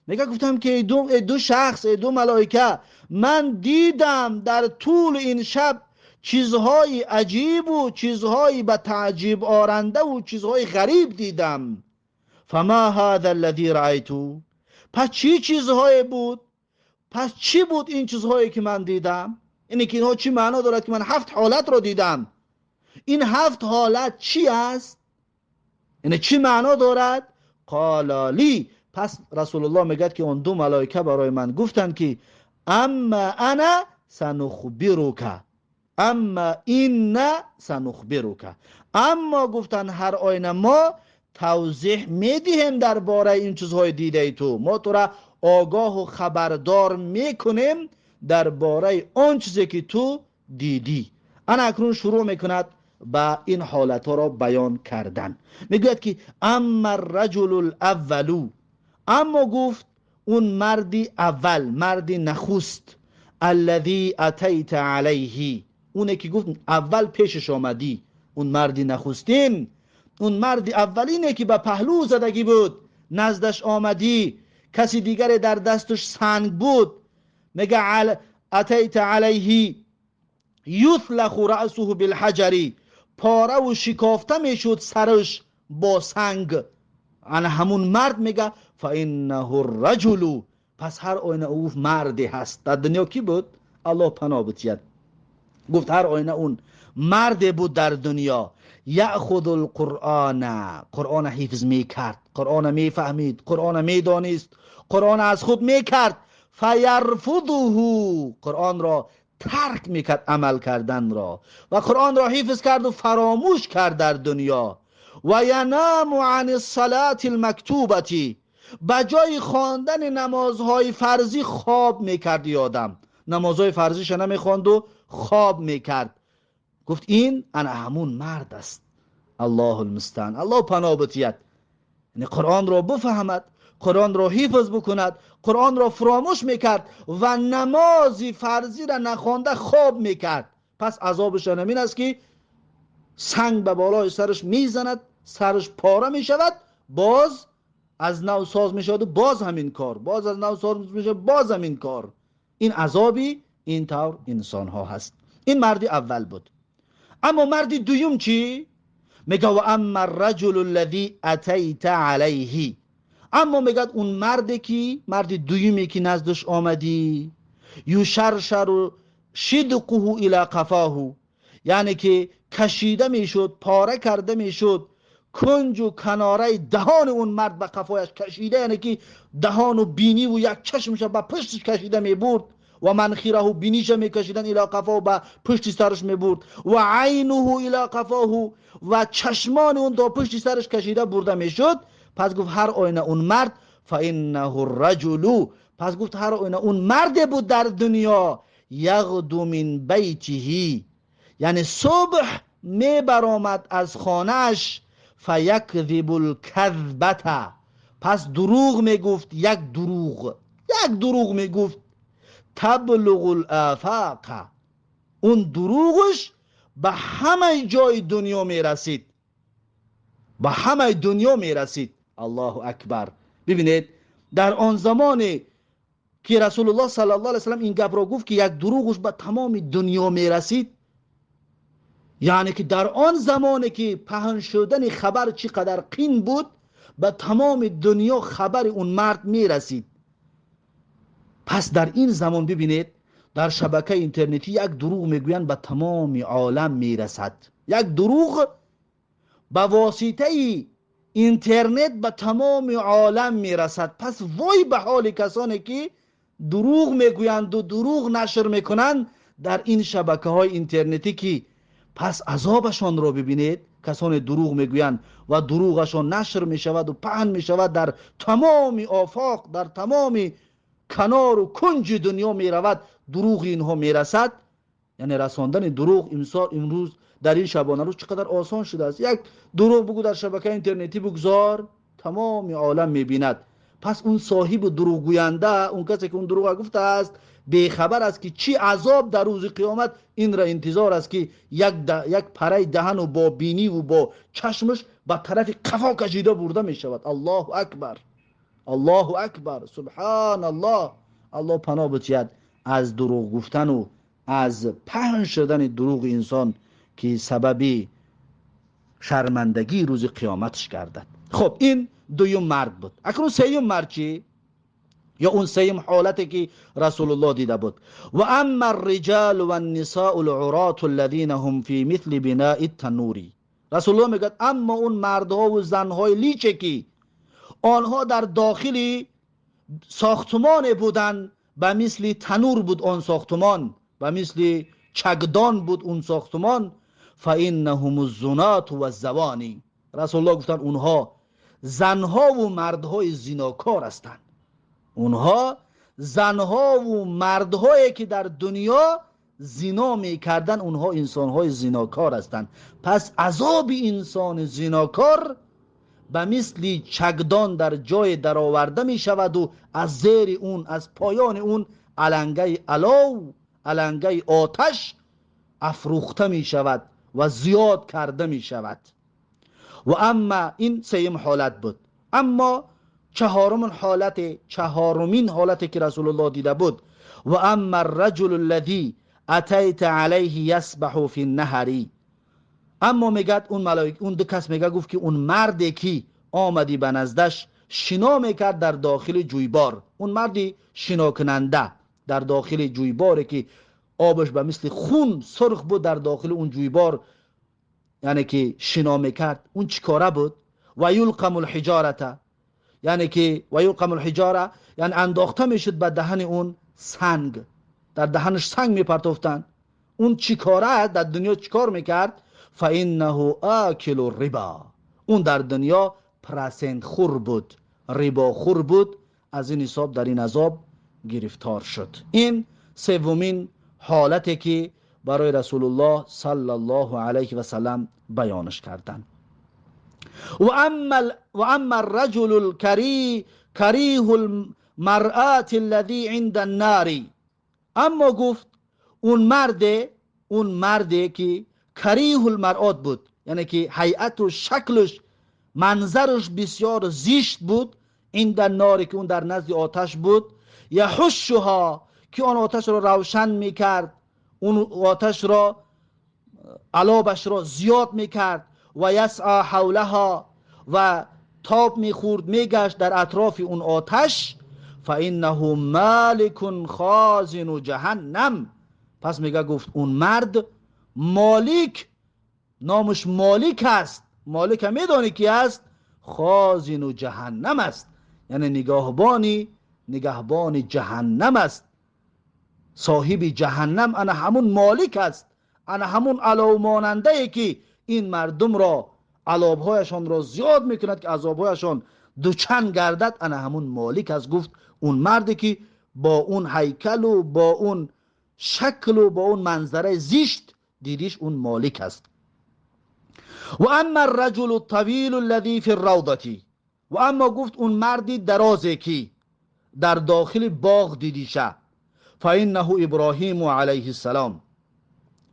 میگه گفتم که ای دو شخص، ای دو ملائکه، من دیدم در طول این شب چیزهای عجیب و چیزهای به تعجیب آرنده و چیزهای غریب دیدم. فما هذا الذی رأیت، پس چی چیزهای بود؟ پس چی بود این چیزهایی که من دیدم؟ اینه که اینها چی معنا دارد که من 7 حالت رو دیدم؟ این 7 حالت چی است؟ اینه چی معنا دارد؟ قال لی، پس رسول الله میگه که اون دو ملائکه برای من گفتند که اما انا سنخبرک، اما این سنخبرک، اما گفتن هر آینه ما توضیح میدهیم درباره این چیزهای دیده تو، ما تو را آگاه و خبردار میکنیم درباره آن چیزی که تو دیدی. انا اکنون شروع میکند به این حالتها را بیان کردن. میگوید که اما الرجل الاول، اما گفت اون مردی اول، مردی نخست، الذی اتیت علیه، اونه که گفت اول پیشش آمدی، اون مردی نخستین، اون مردی اولینه که به پهلو زدگی بود، نزدش آمدی، کسی دیگر در دستش سنگ بود. میگه اتیت علیه یثلخ رأسه بالحجر، پاره و شکافته میشد سرش با سنگ. انا همون مرد میگه فانه الرجل، پس هر آینه او مردی هست. در دنیا کی بود؟ الله پناه بتید. گفت هر آینه اون مرد بود در دنیا، یأخذ القرآن، قرآن حفظ میکرد، قرآن میفهمید، قرآن میدانست، قرآن از خود میکرد. فیرفضه، قرآن را ترک میکرد، عمل کردن را، و قرآن را حفظ کرد و فراموش کرد در دنیا. و ینام عن الصلاة المکتوبة، به جای خواندن نمازهای فرضی خواب میکرد. یادم نمازهای فرضیش نمیخواند و خواب میکرد. گفت این انا همون مرد است. الله المستعان، الله پناه بتید. یعنی قرآن را بفهمد، قرآن را حفظ بکند، قرآن را فراموش میکرد و نماز فرضی را نخوانده خواب میکرد. پس عذابش همین است که سنگ به بالای سرش میزند، سرش پاره میشود، باز از نو ساز میشود و باز همین کار، باز از نو ساز میشود، باز همین کار. این عذابی این طور انسان ها هست. این مردی اول بود. اما مردی دوم چی؟ میگه و اما الرجل الذی اتیت علیه. اما میگه اون مردی که، مرد دومی که نزدش آمدی، یشرشر شدقه الی قفاه، یعنی که کشیده میشد، پاره کرده میشد، کنج و کناره دهان اون مرد به قفایش کشیده، یعنی که دهان و بینی و یک چشمش به پشتش کشیده میبرد، و منخیره بینیش میکشیدن الی قفاه، به پشت سرش میبرد، و عینه الی قفاه، و چشمان اون تا پشت سرش کشیده برده میشد. پس گفت هر آینه اون مرد فانه الرجل، پس گفت هر آینه اون مرد بود در دنیا، یغدو من بیته، یعنی صبح میبرآمد از خانهش، فیکذب الکذبة، پس دروغ میگفت، یک دروغ، یک دروغ میگفت، تبلغ الآفاق، اون دروغش به همه جای دنیا میرسید، به همه دنیا میرسید. الله اکبر. ببینید در آن زمان که رسول الله صلی الله علیه وسلم این گپ را گفت که یک دروغش به تمام دنیا میرسید، یعنی که در آن زمانی که پهن شدن خبر چقدر قین بود، به تمام دنیا خبر اون مرد میرسید. پس در این زمان ببینید در شبکه اینترنتی یک دروغ میگویند به تمام عالم میرسد. یک دروغ به واسطه اینترنت به تمام عالم میرسد. پس وای به حال کسانی که دروغ میگویند و دروغ نشر میکنند در این شبکه های اینترنتی، که پس عذابشان را ببینید. کسانی دروغ میگویند و دروغشان نشر میشود و پهن میشود در تمام آفاق، در تمام کنار و کنج دنیا میرود، دروغ اینها میرسد. یعنی رساندن دروغ امروز در این شبانه روز چقدر آسان شده است. یک دروغ بگو در شبکه اینترنتی بگذار، تمام عالم میبیند. پس اون صاحب دروغ گوینده، اون کسی که اون دروغ گفته است، بیخبر است که چی عذاب در روز قیامت این را انتظار است که یک پره دهن و با بینی و با چشمش به طرف قفا کشیده برده می شود. الله اکبر، الله اکبر، سبحان الله. الله پناه بتید از دروغ گفتن و از پهن شدن دروغ انسان که سبب شرمندگی روز قیامتش گردد. خب این دویم مرد بود. اکنون سیوم مرد چی؟ یا اون سیم حالتی که رسول الله دیده بود. و اما الرجال و النساء العراة الذين هم فی مثل بناء التنور. رسول الله میگه اما اون مردها و زنهای لیچه که آنها در داخل ساختمان بودن، به مثل تنور بود آن ساختمان، به مثل چکدان بود اون ساختمان، فانهم الزنات و الزوانی. رسول الله گفتن اونها زنها و مردهای زیناکار هستند. اونها زنها و مردهایی که در دنیا زنا میکردن، اونها انسانهای زیناکار هستند. پس عذاب انسان زیناکار به مثل چکدان در جای درآورده می شود و از زیر اون، از پایان اون علنگه علاو، علنگه آتش افروخته می شود و زیاد کرده می شود. و اما این سیم حالت بود. اما چهارمین حالتی که رسول الله دیده بود، و اما الرجل الذی اتیت علیه یسبح فی النهر. اما میگد اون ملائک، اون دو کس میگه گفت که اون مردی که آمدی به نزدش شنا میکرد در داخل جویبار، اون مردی شنا کننده در داخل جویباری که آبش به مثل خون سرخ بود، در داخل اون جویبار یعنی که شنا میکرد، اون چیکاره بود؟ و یلقم الحجارة، یعنی که و یلقم الحجاره، یعنی انداخته میشد به دهن اون سنگ، در دهنش سنگ میپرتوفتن. اون چیکاره در دنیا چیکار میکرد؟ فانه آکل الربا، اون در دنیا پرسنت خور بود، ربا خور بود، از این حساب در این عذاب گرفتار شد. این سومین حالتی که برای رسول الله صلی الله علیه و سلم بیانش کردن. و اما الرجل الكريه كريه المرآة الذي عند النار، اما گفت اون مرده که کریه المرآت بود، یعنی که هیئت و شکلش منظرش بسیار زشت بود، عند النار که اون در نزد آتش بود، یحشها که آن آتش را روشن میکرد، اون آتش را علابش را زیاد میکرد، و یسعی حولها و تاب میخورد میگشت در اطراف اون آتش، فانه مالک خازن جهنم. پس میگه گفت اون مرد مالک، نامش مالک است، مالک هم میدانی کی است؟ خازن جهنم است، یعنی نگهبان جهنم است، صاحب جهنم انا همون مالک است، انا همون علاو ماننده ای که این مردم را عذابهایشان را زیاد میکند که عذابهایشان دوچند گردد، انا همون مالک است. گفت اون مردی که با اون هیکل و با اون شکل و با اون منظره زشت دیدیش، اون مالک است. و اما الرجل الطویل الذی فی الروضة، و اما گفت اون مردی درازی که در داخل باغ دیدیشه، فانه ابراهیم علیه السلام.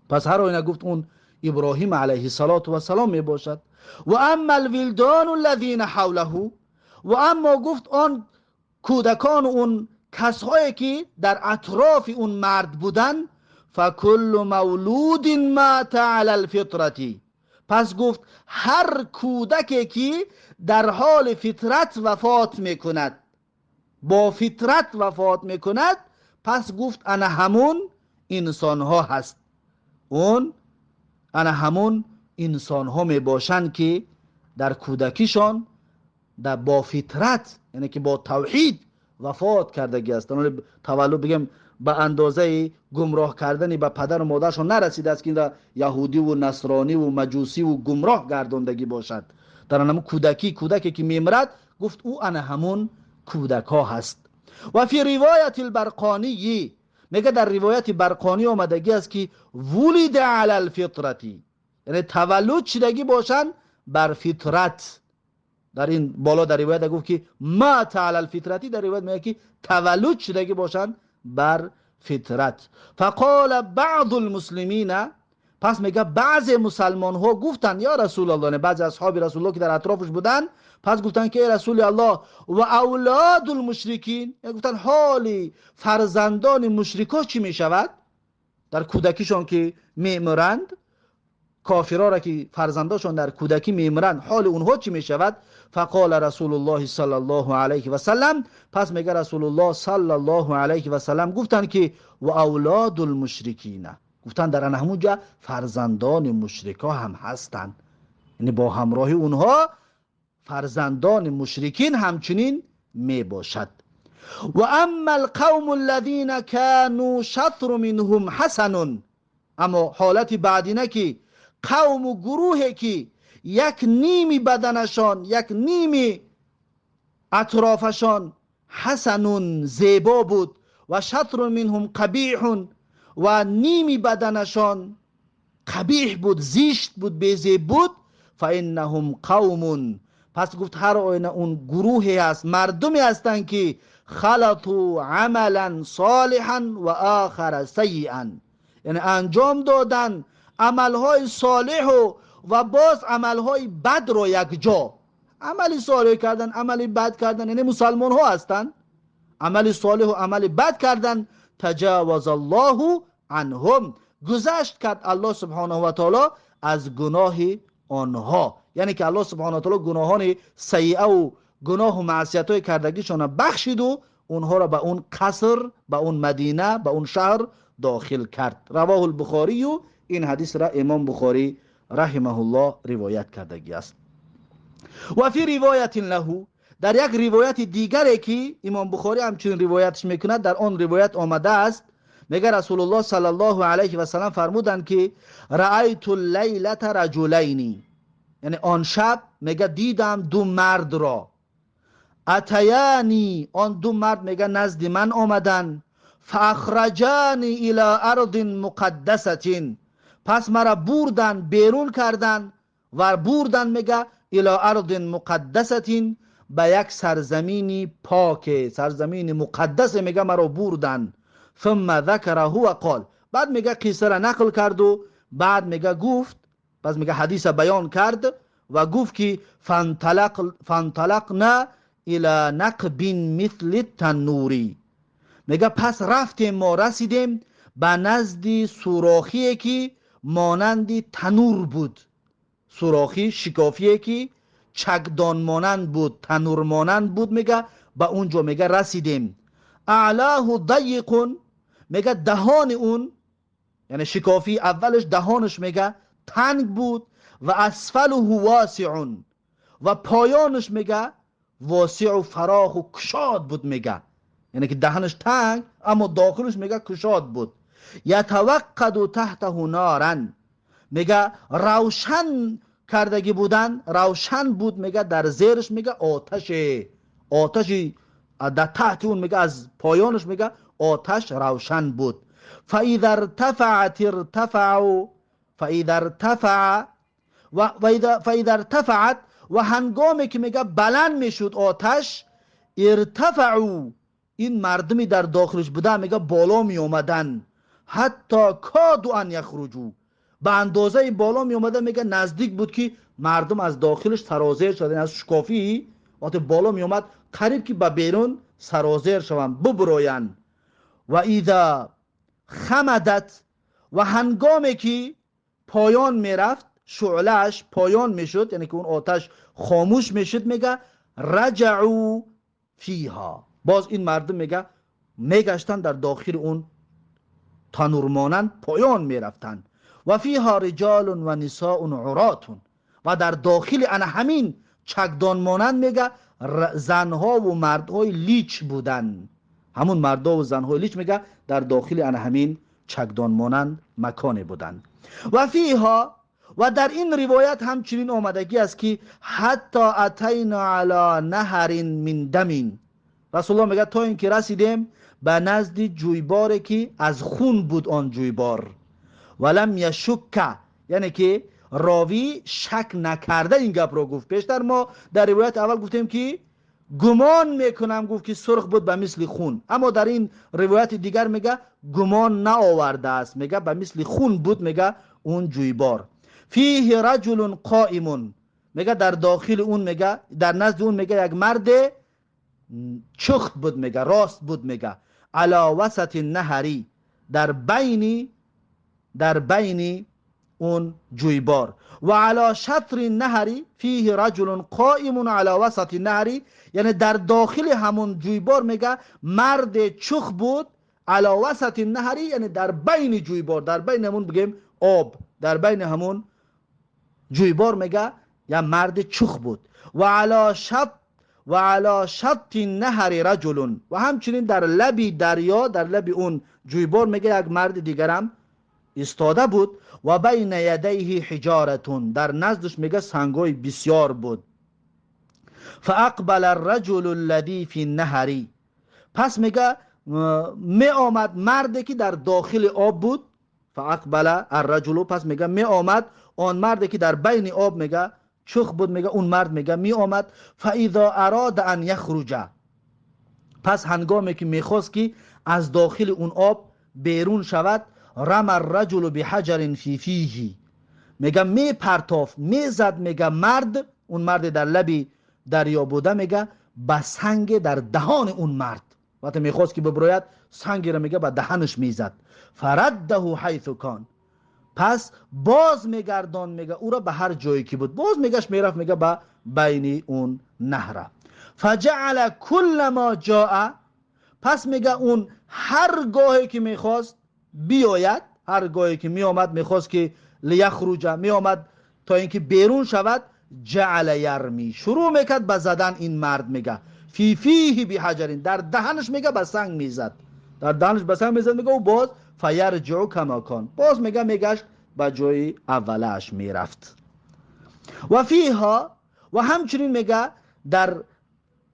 پس هر آینه گفت اون ابراهیم علیه السلام می باشد. و اما الولدان الذین حوله، و اما گفت آن کودکان اون کسایی که در اطراف اون مرد بودن، فکل مولود مات علی الفطرة. پس گفت هر کودکی که در حال فطرت وفات میکند، با فطرت وفات میکند، پس گفت انا همون انسان ها هست، اون انا همون انسان ها می باشند که در کودکیشان در با فطرت، یعنی که با توحید وفات کردگی هستند. تولد بگم به اندازه گمراه کردنی به پدر و مادرشان نرسیده است که این یهودی و نصرانی و مجوسی و گمراه گرداندگی باشد. در همون کودکی، کودکی که میمرد، گفت او انا همون کودک ها هست. و فی روایت البرقانی، میگه در روایت برقانی آمدگی است که ولد علی الفطرتی، یعنی تولد شدگی باشند بر فطرت. در این بالا در روایت گفت که مات علی الفطرتی، در روایت میگه که تولد شدگی باشند بر فطرت. فقال بعض المسلمین، پس میگه بعض مسلمان ها گفتن یا رسول الله، بعض اصحاب رسول الله که در اطرافش بودن، پس گفتن که ای رسول الله و اولاد المشرکین، یعنی گفتن حالی فرزندان مشرکا چی میشود در کودکیشان که میمرند، کافرها را که فرزنداشان در کودکی میمرند، حال اونها چی میشود؟ فقال رسول الله صلی الله علیه و سلم، پس میگه رسول الله صلی الله علیه و سلم گفتن که و اولاد المشرکین، گفتن در همونجا فرزندان مشرکا هم هستند، یعنی با همراهی اونها فرزندان مشرکین همچنین می باشد. و اما القوم الذین كانوا شطر منهم حسن، اما حالت بعدینه که قوم و گروهی که یک نیمی بدنشان، یک نیمی اطرافشان حسن زیبا بود، و شطر منهم قبیح، و نیمی بدنشان قبیح بود، زشت بود، بیزیب بود، فانهم قوم، پس گفت هر آینه اون گروهی هست، مردمی هستند که خلطوا عملا صالحا و آخر سیئا، یعنی انجام دادن عملهای صالح و باز عملهای بد رو یک جا، عمل صالح کردن، عمل بد کردن، یعنی مسلمان ها هستند، عمل صالح و عمل بد کردن، تجاوز الله عنهم، گذشت کرد الله سبحانه و تعالی از گناه آنها، یعنی که الله سبحانه و تعالی گناهان سیئه و گناه و معصیت های کردگیشان بخشید و اونها را به اون قصر، به اون مدینه، به اون شهر داخل کرد. رواه البخاری، و این حدیث را امام بخاری رحمه الله روایت کردگی است. و فی روایت له، در یک روایت دیگری که امام بخاری همچنین روایتش میکند، در آن روایت آمده است، میگه رسول الله صلی الله علیه و سلم فرمودند که رأیت اللیلة رجلین، یعنی آن شب میگه دیدم دو مرد را، اتیانی، آن دو مرد میگه نزد من آمدن، فاخرجانی الی ارض مقدسة، پس مرا بردن، بیرون کردن و بردن میگه الى ارض مقدسة، به یک سرزمین پاک، سرزمین مقدس میگه مرا بردن. ثم ذکره و قال، بعد میگه قصه را نقل کرد و بعد میگه گفت، پس میگه حدیث بیان کرد و گفت که فانطلقنا الى نقب مثل التنوری. میگه پس رفتیم ما رسیدیم به نزد سوراخی که مانند تنور بود، سوراخی شکافیه که چکدان مانند بود، تنور مانند بود. میگه به اونجا میگه رسیدیم. اعلاه ضیق، میگه دهان اون، یعنی شکافی اولش دهانش میگه تنگ بود، و اسفله واسع، و پایانش میگه واسع و فراخ و کشاد بود. میگه یعنی که دهنش تنگ اما داخلش میگه کشاد بود. یتوقد تحته نارا، میگه روشن کردگی بودن، روشن بود. میگه در زیرش میگه آتش، آتشی در تحت اون میگه از پایانش میگه آتش روشن بود. فاذا ارتفعت ارتفع، فاذا ارتفع و فاذا ارتفعت، و هنگامی که میگه بلند میشد آتش، ارتفعوا، این مردمی در داخلش بودن میگه بالا می اومدن، حتی کادوا ان یخرجوا، به اندازه بالا می اومدن، میگه نزدیک بود که مردم از داخلش سرازیر شدن، از شکافی وقتی بالا می اومد قریب که به بیرون سرازیر شوند ببروین. و اذا خمدت، و هنگامی که پایان میرفت، شعلهش پایان میشد، یعنی که اون آتش خاموش میشد، میگه رجعوا فیها، باز این مردم میگه میگشتن در داخل اون تنور مانند پایان میرفتن. و فیها رجال و نساء عرات، و در داخل ان همین چکدان مانند میگه زنها و مردهای لیچ بودن، همون مردها و زنهای لیچ میگه در داخل ان همین چکدان مانند مکان بودن. و فیها، و در این روایت همچنین آمدگی است که حتی اتینا علی نهر من دم، رسول الله میگه تا اینکه رسیدیم به نزد جویباری که از خون بود آن جویبار. ولم یشک، یعنی که راوی شک نکرده این گپ رو گفت. پیشتر ما در روایت اول گفتیم که گمان میکنم گفت که سرخ بود به مثل خون، اما در این روایت دیگر میگه گمان نآورده است، میگه به مثل خون بود میگه اون جویبار. فیه رجل قائم، میگه در داخل اون میگه در نزد اون میگه یک مرد چخت بود، میگه راست بود، میگه علی وسط النهری، در بین اون جویبار. و علی شطر النهری فیه رجل قائم علی وسط النهری، یعنی در داخل همون جویبار میگه مرد چخ بود، علی وسط النهری یعنی در بین جویبار، در بین همون بگیم آب، در بین همون جویبار میگه یا مرد چخ بود. و علی شط النهر رجل، و همچنین در لبی دریا، در لبی اون جویبار میگه یک مرد دیگرم ایستاده بود. و بین یدیه حجارتون، در نزدش میگه سنگای بسیار بود. فاقبل الرجل الذی فی النهر، پس میگه می آمد مردی که در داخل آب بود. فاقبل الرجل، پس میگه می آمد آن مردی که در بین آب میگه چخ بود، میگه اون مرد میگه می آمد. فاذا اراد ان یخرج، پس هنگامی که میخواست که از داخل اون آب بیرون شود، رم الرجل بحجر فی فیه، میگه می پرتاف میزد، میگه مرد، اون مرد در لبی دریا بوده، میگه به سنگ در دهان اون مرد، وقتی میخواست که ببروید سنگی را میگه به دهنش میزد. فرده حیث کان، پس باز میگردان میگه او را به هر جایی که بود، باز میگش میرفت میگه به بین اون نهره. فجعل کل ما جاء، پس میگه اون هر گاهی که میخواست بیاید، هر گاهی که میآمد میخواست که لیخرج، میآمد تا اینکه بیرون شود، جعل یرمی، شروع میکرد به زدن این مرد، میگه فی فیه بحجرین، در دهنش میگه به سنگ میزد، در دهنش به سنگ میزد، میگه او باز فیرجع کما کان، باز میگه میگشت به جای اولش میرفت. و فیها، و همچنین میگه در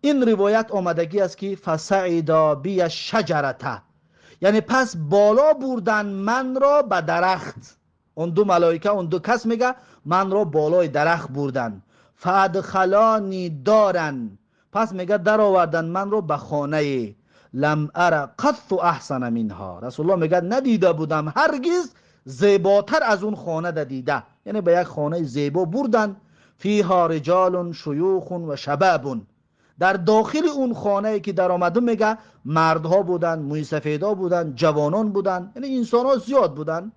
این روایت آمدگی است که فصعدا بی الشجرة، یعنی پس بالا بردن من را به درخت، اون دو ملائکه، اون دو کس میگه من را بالای درخت بردن. فادخلانی دارن، پس میگه در آوردن من رو به خانه، لم ار قط احسن منها. رسول الله میگه ندیده بودم هرگز زیباتر از اون خانه دیده، یعنی به یک خانه زیبا بردن. فیها رجال شیوخ و شباب، در داخل اون خانه که در آمده میگه مردها بودن، موی سفیدا بودن، جوانان بودن، یعنی انسان ها زیاد بودن.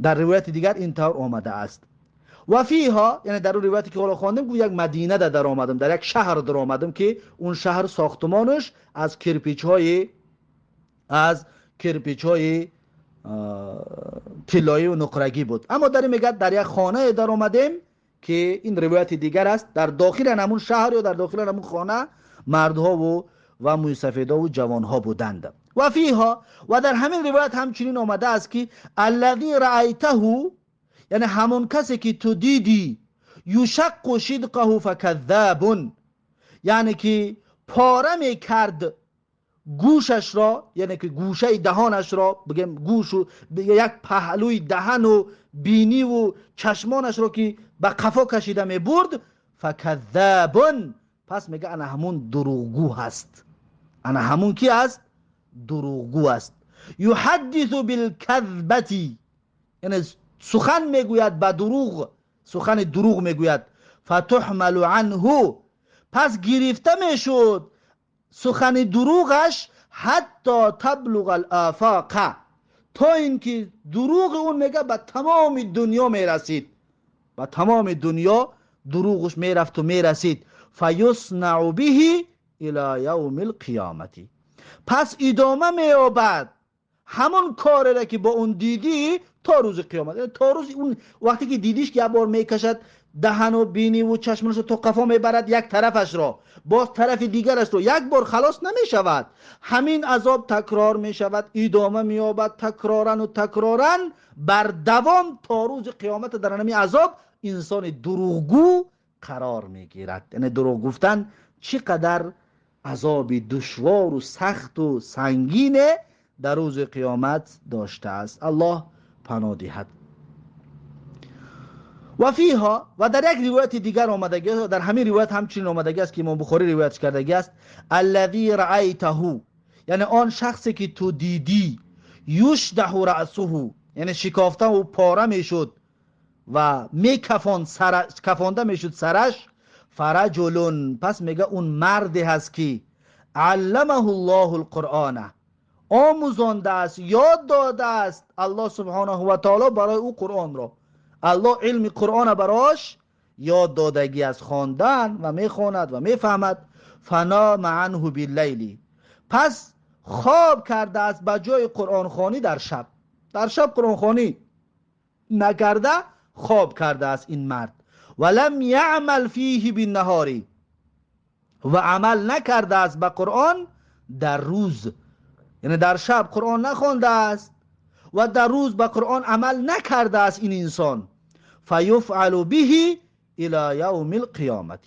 در روایت دیگر اینطور آمده است. و فیها، یعنی در اون روایتی که حالا خواندیم، گویا یک مدینه در آمدم، در یک شهر در آمدم که اون شهر ساختمانش از کرپیچ های طلایی و نقرگی بود. اما در میگه در یک خانه در آمدیم که این روایت دیگر است، در داخل همون شهر یا در داخل همون خانه مردها و موی سفیدا و جوانها بودند. و فیها، و در همین روایت همچنین آمده است که الذی رأیته، یعنی همون کسی که تو دیدی، یشق شدقه فکذاب، یعنی که پاره میکرد گوشش را، یعنی که گوشه دهانش را، بگیم گوش و یک پهلوی دهن و بینی و چشمانش را که به قفا کشیده می برد، فکذاب، پس میگه انا همون دروغگو هست. انا همون کی است؟ دروغگو است. یحدث بالکذبتی، یعنی سخن میگوید به دروغ، سخن دروغ میگوید. فتحمل عنه، پس گرفته میشد سخن دروغش، حتی تبلغ الآفاق، تا اینکه دروغ اون میگه به تمام دنیا میرسید، به تمام دنیا دروغش میرفت و میرسید. فیصنع به الی یوم القیامت، پس ادامه مییابد همون کاری را که با اون دیدی تا روز قیامت. یعنی تا روز اون وقتی که دیدیش که یه بار میکشد دهن و بینی و چشمش رو تا قفا میبرد یک طرفش را، باز طرف دیگرش رو، یک بار خلاص نمیشود، همین عذاب تکرار میشود، ادامه مییابد تکرارا و تکرارا بر دوام تا روز قیامت. در همین عذاب انسان دروغگو قرار میگیرد. یعنی دروغ گفتن چقدر عذاب دشوار و سخت و سنگین در روز قیامت داشته است. الله پناه دهد. و فیها، و در یک روایت دیگر آمدگی است، در همین روایت همچنین آمدگی است که امام بخاری روایت کردگی است، الذی رأیته، یعنی آن شخصی که تو دیدی، یشدح رأسه، یعنی شکافته و پاره میشد و میکفاند سر، کفانده میشد سرش، فرجل، پس میگه اون مردی هست که علمه الله القرآن، آموزانده است، یاد داده است الله سبحانه و تعالی برای او قرآن را. الله علم قرآن براش یاد دادگی از خواندن و میخواند و میفهمد. فنام عنه باللیل، پس خواب کرده است به جای قرآن خوانی در شب، در شب قرآن خوانی نکرده خواب کرده است این مرد. ولم یعمل فیه بالنهار، و عمل نکرده است به قرآن در روز، یعنی در شب قرآن نخوانده است و در روز به قرآن عمل نکرده است این انسان. فیفعل به الی یوم القیامت،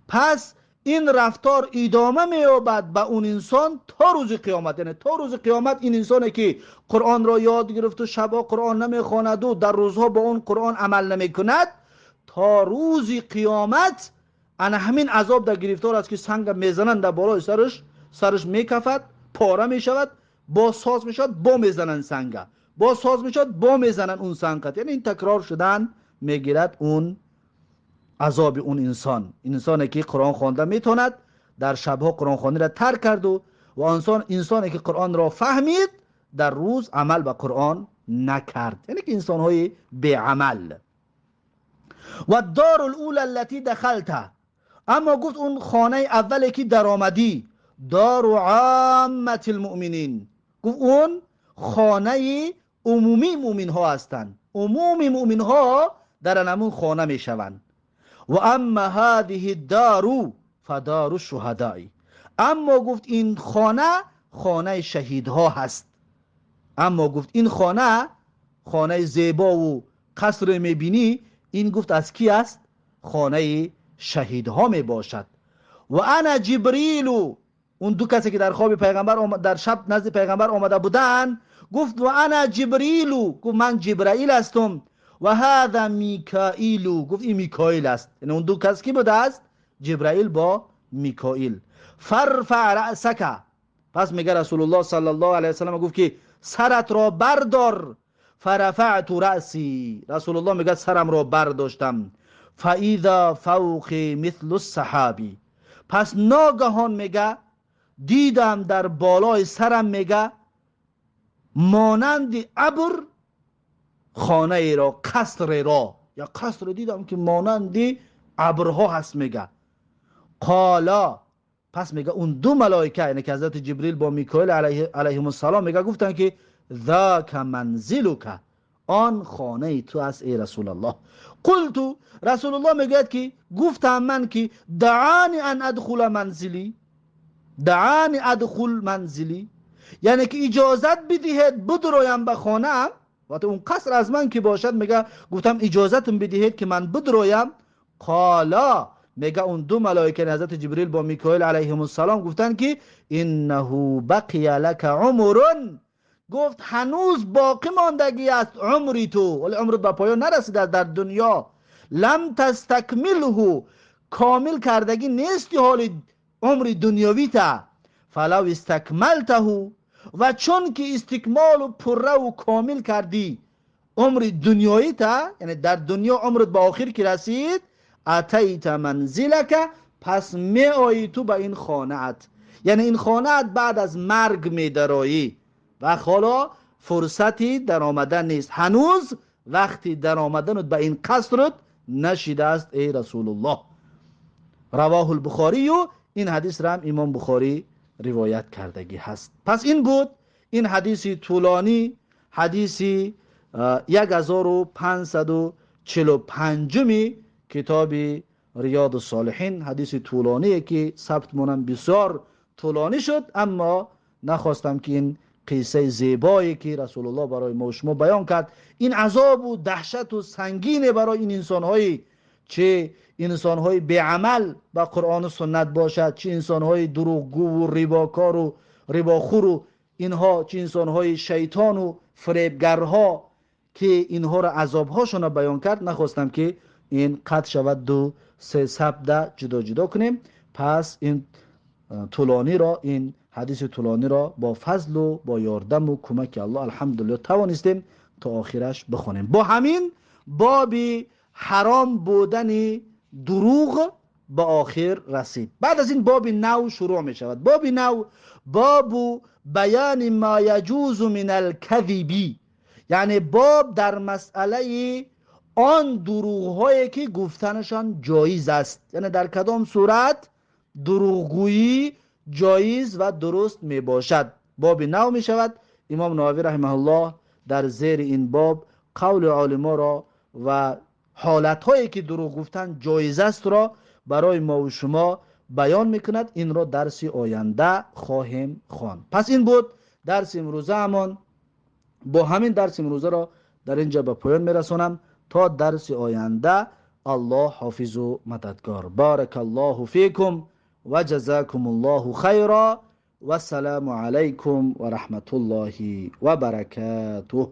پس این رفتار ادامه می‌یابد به اون انسان تا روز قیامت. یعنی تا روز قیامت این انسانی که قرآن را یاد گرفت و شبها قرآن نمیخواند و در روزها با اون قرآن عمل نمیکند، تا روز قیامت انا همین عذاب در گرفتار است که سنگ میزنند در بالای سرش، سرش میکفد، پاره میشود، با ساز میشود، با میزنند سنگ، با ساز میشود، با میزنند اون سنگ. یعنی این تکرار شدن میگیرد اون عذاب اون انسان. انسانی که قرآن خوانده میتواند در شبها قرآن خوانی را ترک کرد و انسانی که قرآن را فهمید در روز عمل به قرآن نکرد، یعنی که انسانهای بی‌عمل. و الدار الاولى التي دخلت، اما گفت اون خانه اولی که در آمدی، دار عامة المؤمنین، گفت اون خانه عمومی مؤمن ها هستند، عموم مؤمن ها در همون خانه میشوند. و اما هذه الدار فدار الشهداء، اما گفت این خانه خانه شهیدها هست. اما گفت این خانه خانه زیبا و قصر میبینی، این گفت از کی است؟ خانه شهیدها میباشد. و انا جبریل، اون دو کسی که در خواب پیغمبر در شب نزد پیغمبر آمده بودن، گفت و انا جبریل، گفت من جبرائیل هستم. و هذا میکائیل. گفت این میکائیل است. یعنی اون دو کس کی بوده است؟ جبرائیل با میکائیل. فرفع رأسک. پس میگه رسول الله صلی الله علیه وسلم گفت که سرت را بردار. فرفعت رأسی. رسول الله میگه سرم را برداشتم. فاذا فوقی مثل السحابی. پس ناگهان میگه دیدم در بالای سرم میگه مانند ابر خانه ای را، قصر را، یا قصر دیدم که مانند ابرها هست. میگه قالا. پس میگه اون دو ملائکه، یعنی که حضرت جبریل با میکائیل علیهم السلام، میگه گفتن که ذاک منزلک، آن خانه تو است ای رسول الله. قلت، رسول الله میگوید که گفتم من که دعانی ان ادخل منزلی، دعانی ادخل منزلی، یعنی که اجازت بدهید بدرویم به خانه ام. وقتی اون قصر از من که باشد، میگه گفتم اجازتم بدهید که من بدرویم. قالا، میگه اون دو ملائکه حضرت جبریل با میکائیل علیهم السلام گفتن که انه بقی لک عمر. گفت هنوز باقی ماندگی است عمری تو، ولی عمرت به پایان نرسیده در دنیا. لم تستکمله، کامل کردگی نیستی حال عمر دنیاوی تا. فلو استکملته، و چون که استکمال و پره و کامل کردی عمر دنیایی تا، یعنی در دنیا عمرت به آخر که رسید، اتیت منزلک، پس می آیی تو به این خانه ات، یعنی این خانه ات بعد از مرگ می درایی و حالا فرصتی در آمدن نیست، هنوز وقتی در آمدن به این قصرت نشیده است ای رسول الله. رواه البخاری. این حدیث را هم امام بخاری روایت کردگی هست. پس این بود این حدیث طولانی، حدیث 1545 کتاب ریاض الصالحین، حدیث طولانی که ثبت مونم بسیار طولانی شد، اما نخواستم که این قصه زیبایی که رسول الله برای ما و شما بیان کرد، این عذاب و دهشت و سنگین برای این انسان‌های، چه انسان‌های بی‌عمل با قرآن و سنت باشد، چه انسان‌های دروغگو و رباکار و رباخور و اینها، چه انسان‌های شیطان و فریبگرها که اینها را عذاب‌هاشون را بیان کرد، نخواستم که این قطع شود، دو سه سبده جدا جدا کنیم. پس این طولانی را، این حدیث طولانی را با فضل و با یاردم و کمک الله الحمدلله توانستیم تا آخرش بخوانیم. با همین باب حرام بودن دروغ به آخر رسید. بعد از این باب نو شروع می شود. باب نو، باب بیان ما یجوز من الکذب، یعنی باب در مسئله آن دروغ هایی که گفتنشان جایز است، یعنی در کدام صورت دروغگویی جایز و درست می باشد. باب نو می شود. امام نووی رحمه الله در زیر این باب قول عالما را و حالت هایی که دروغ گفتن جایز است را برای ما و شما بیان میکند. این را درس آینده خواهیم خواند. پس این بود درس امروزه همان. با همین درس امروزه را در اینجا به پایان میرسانم. تا درس آینده الله حافظ و مددگار. بارک الله فیکم و جزاکم الله خیرا و السلام علیکم و رحمت الله و برکاته.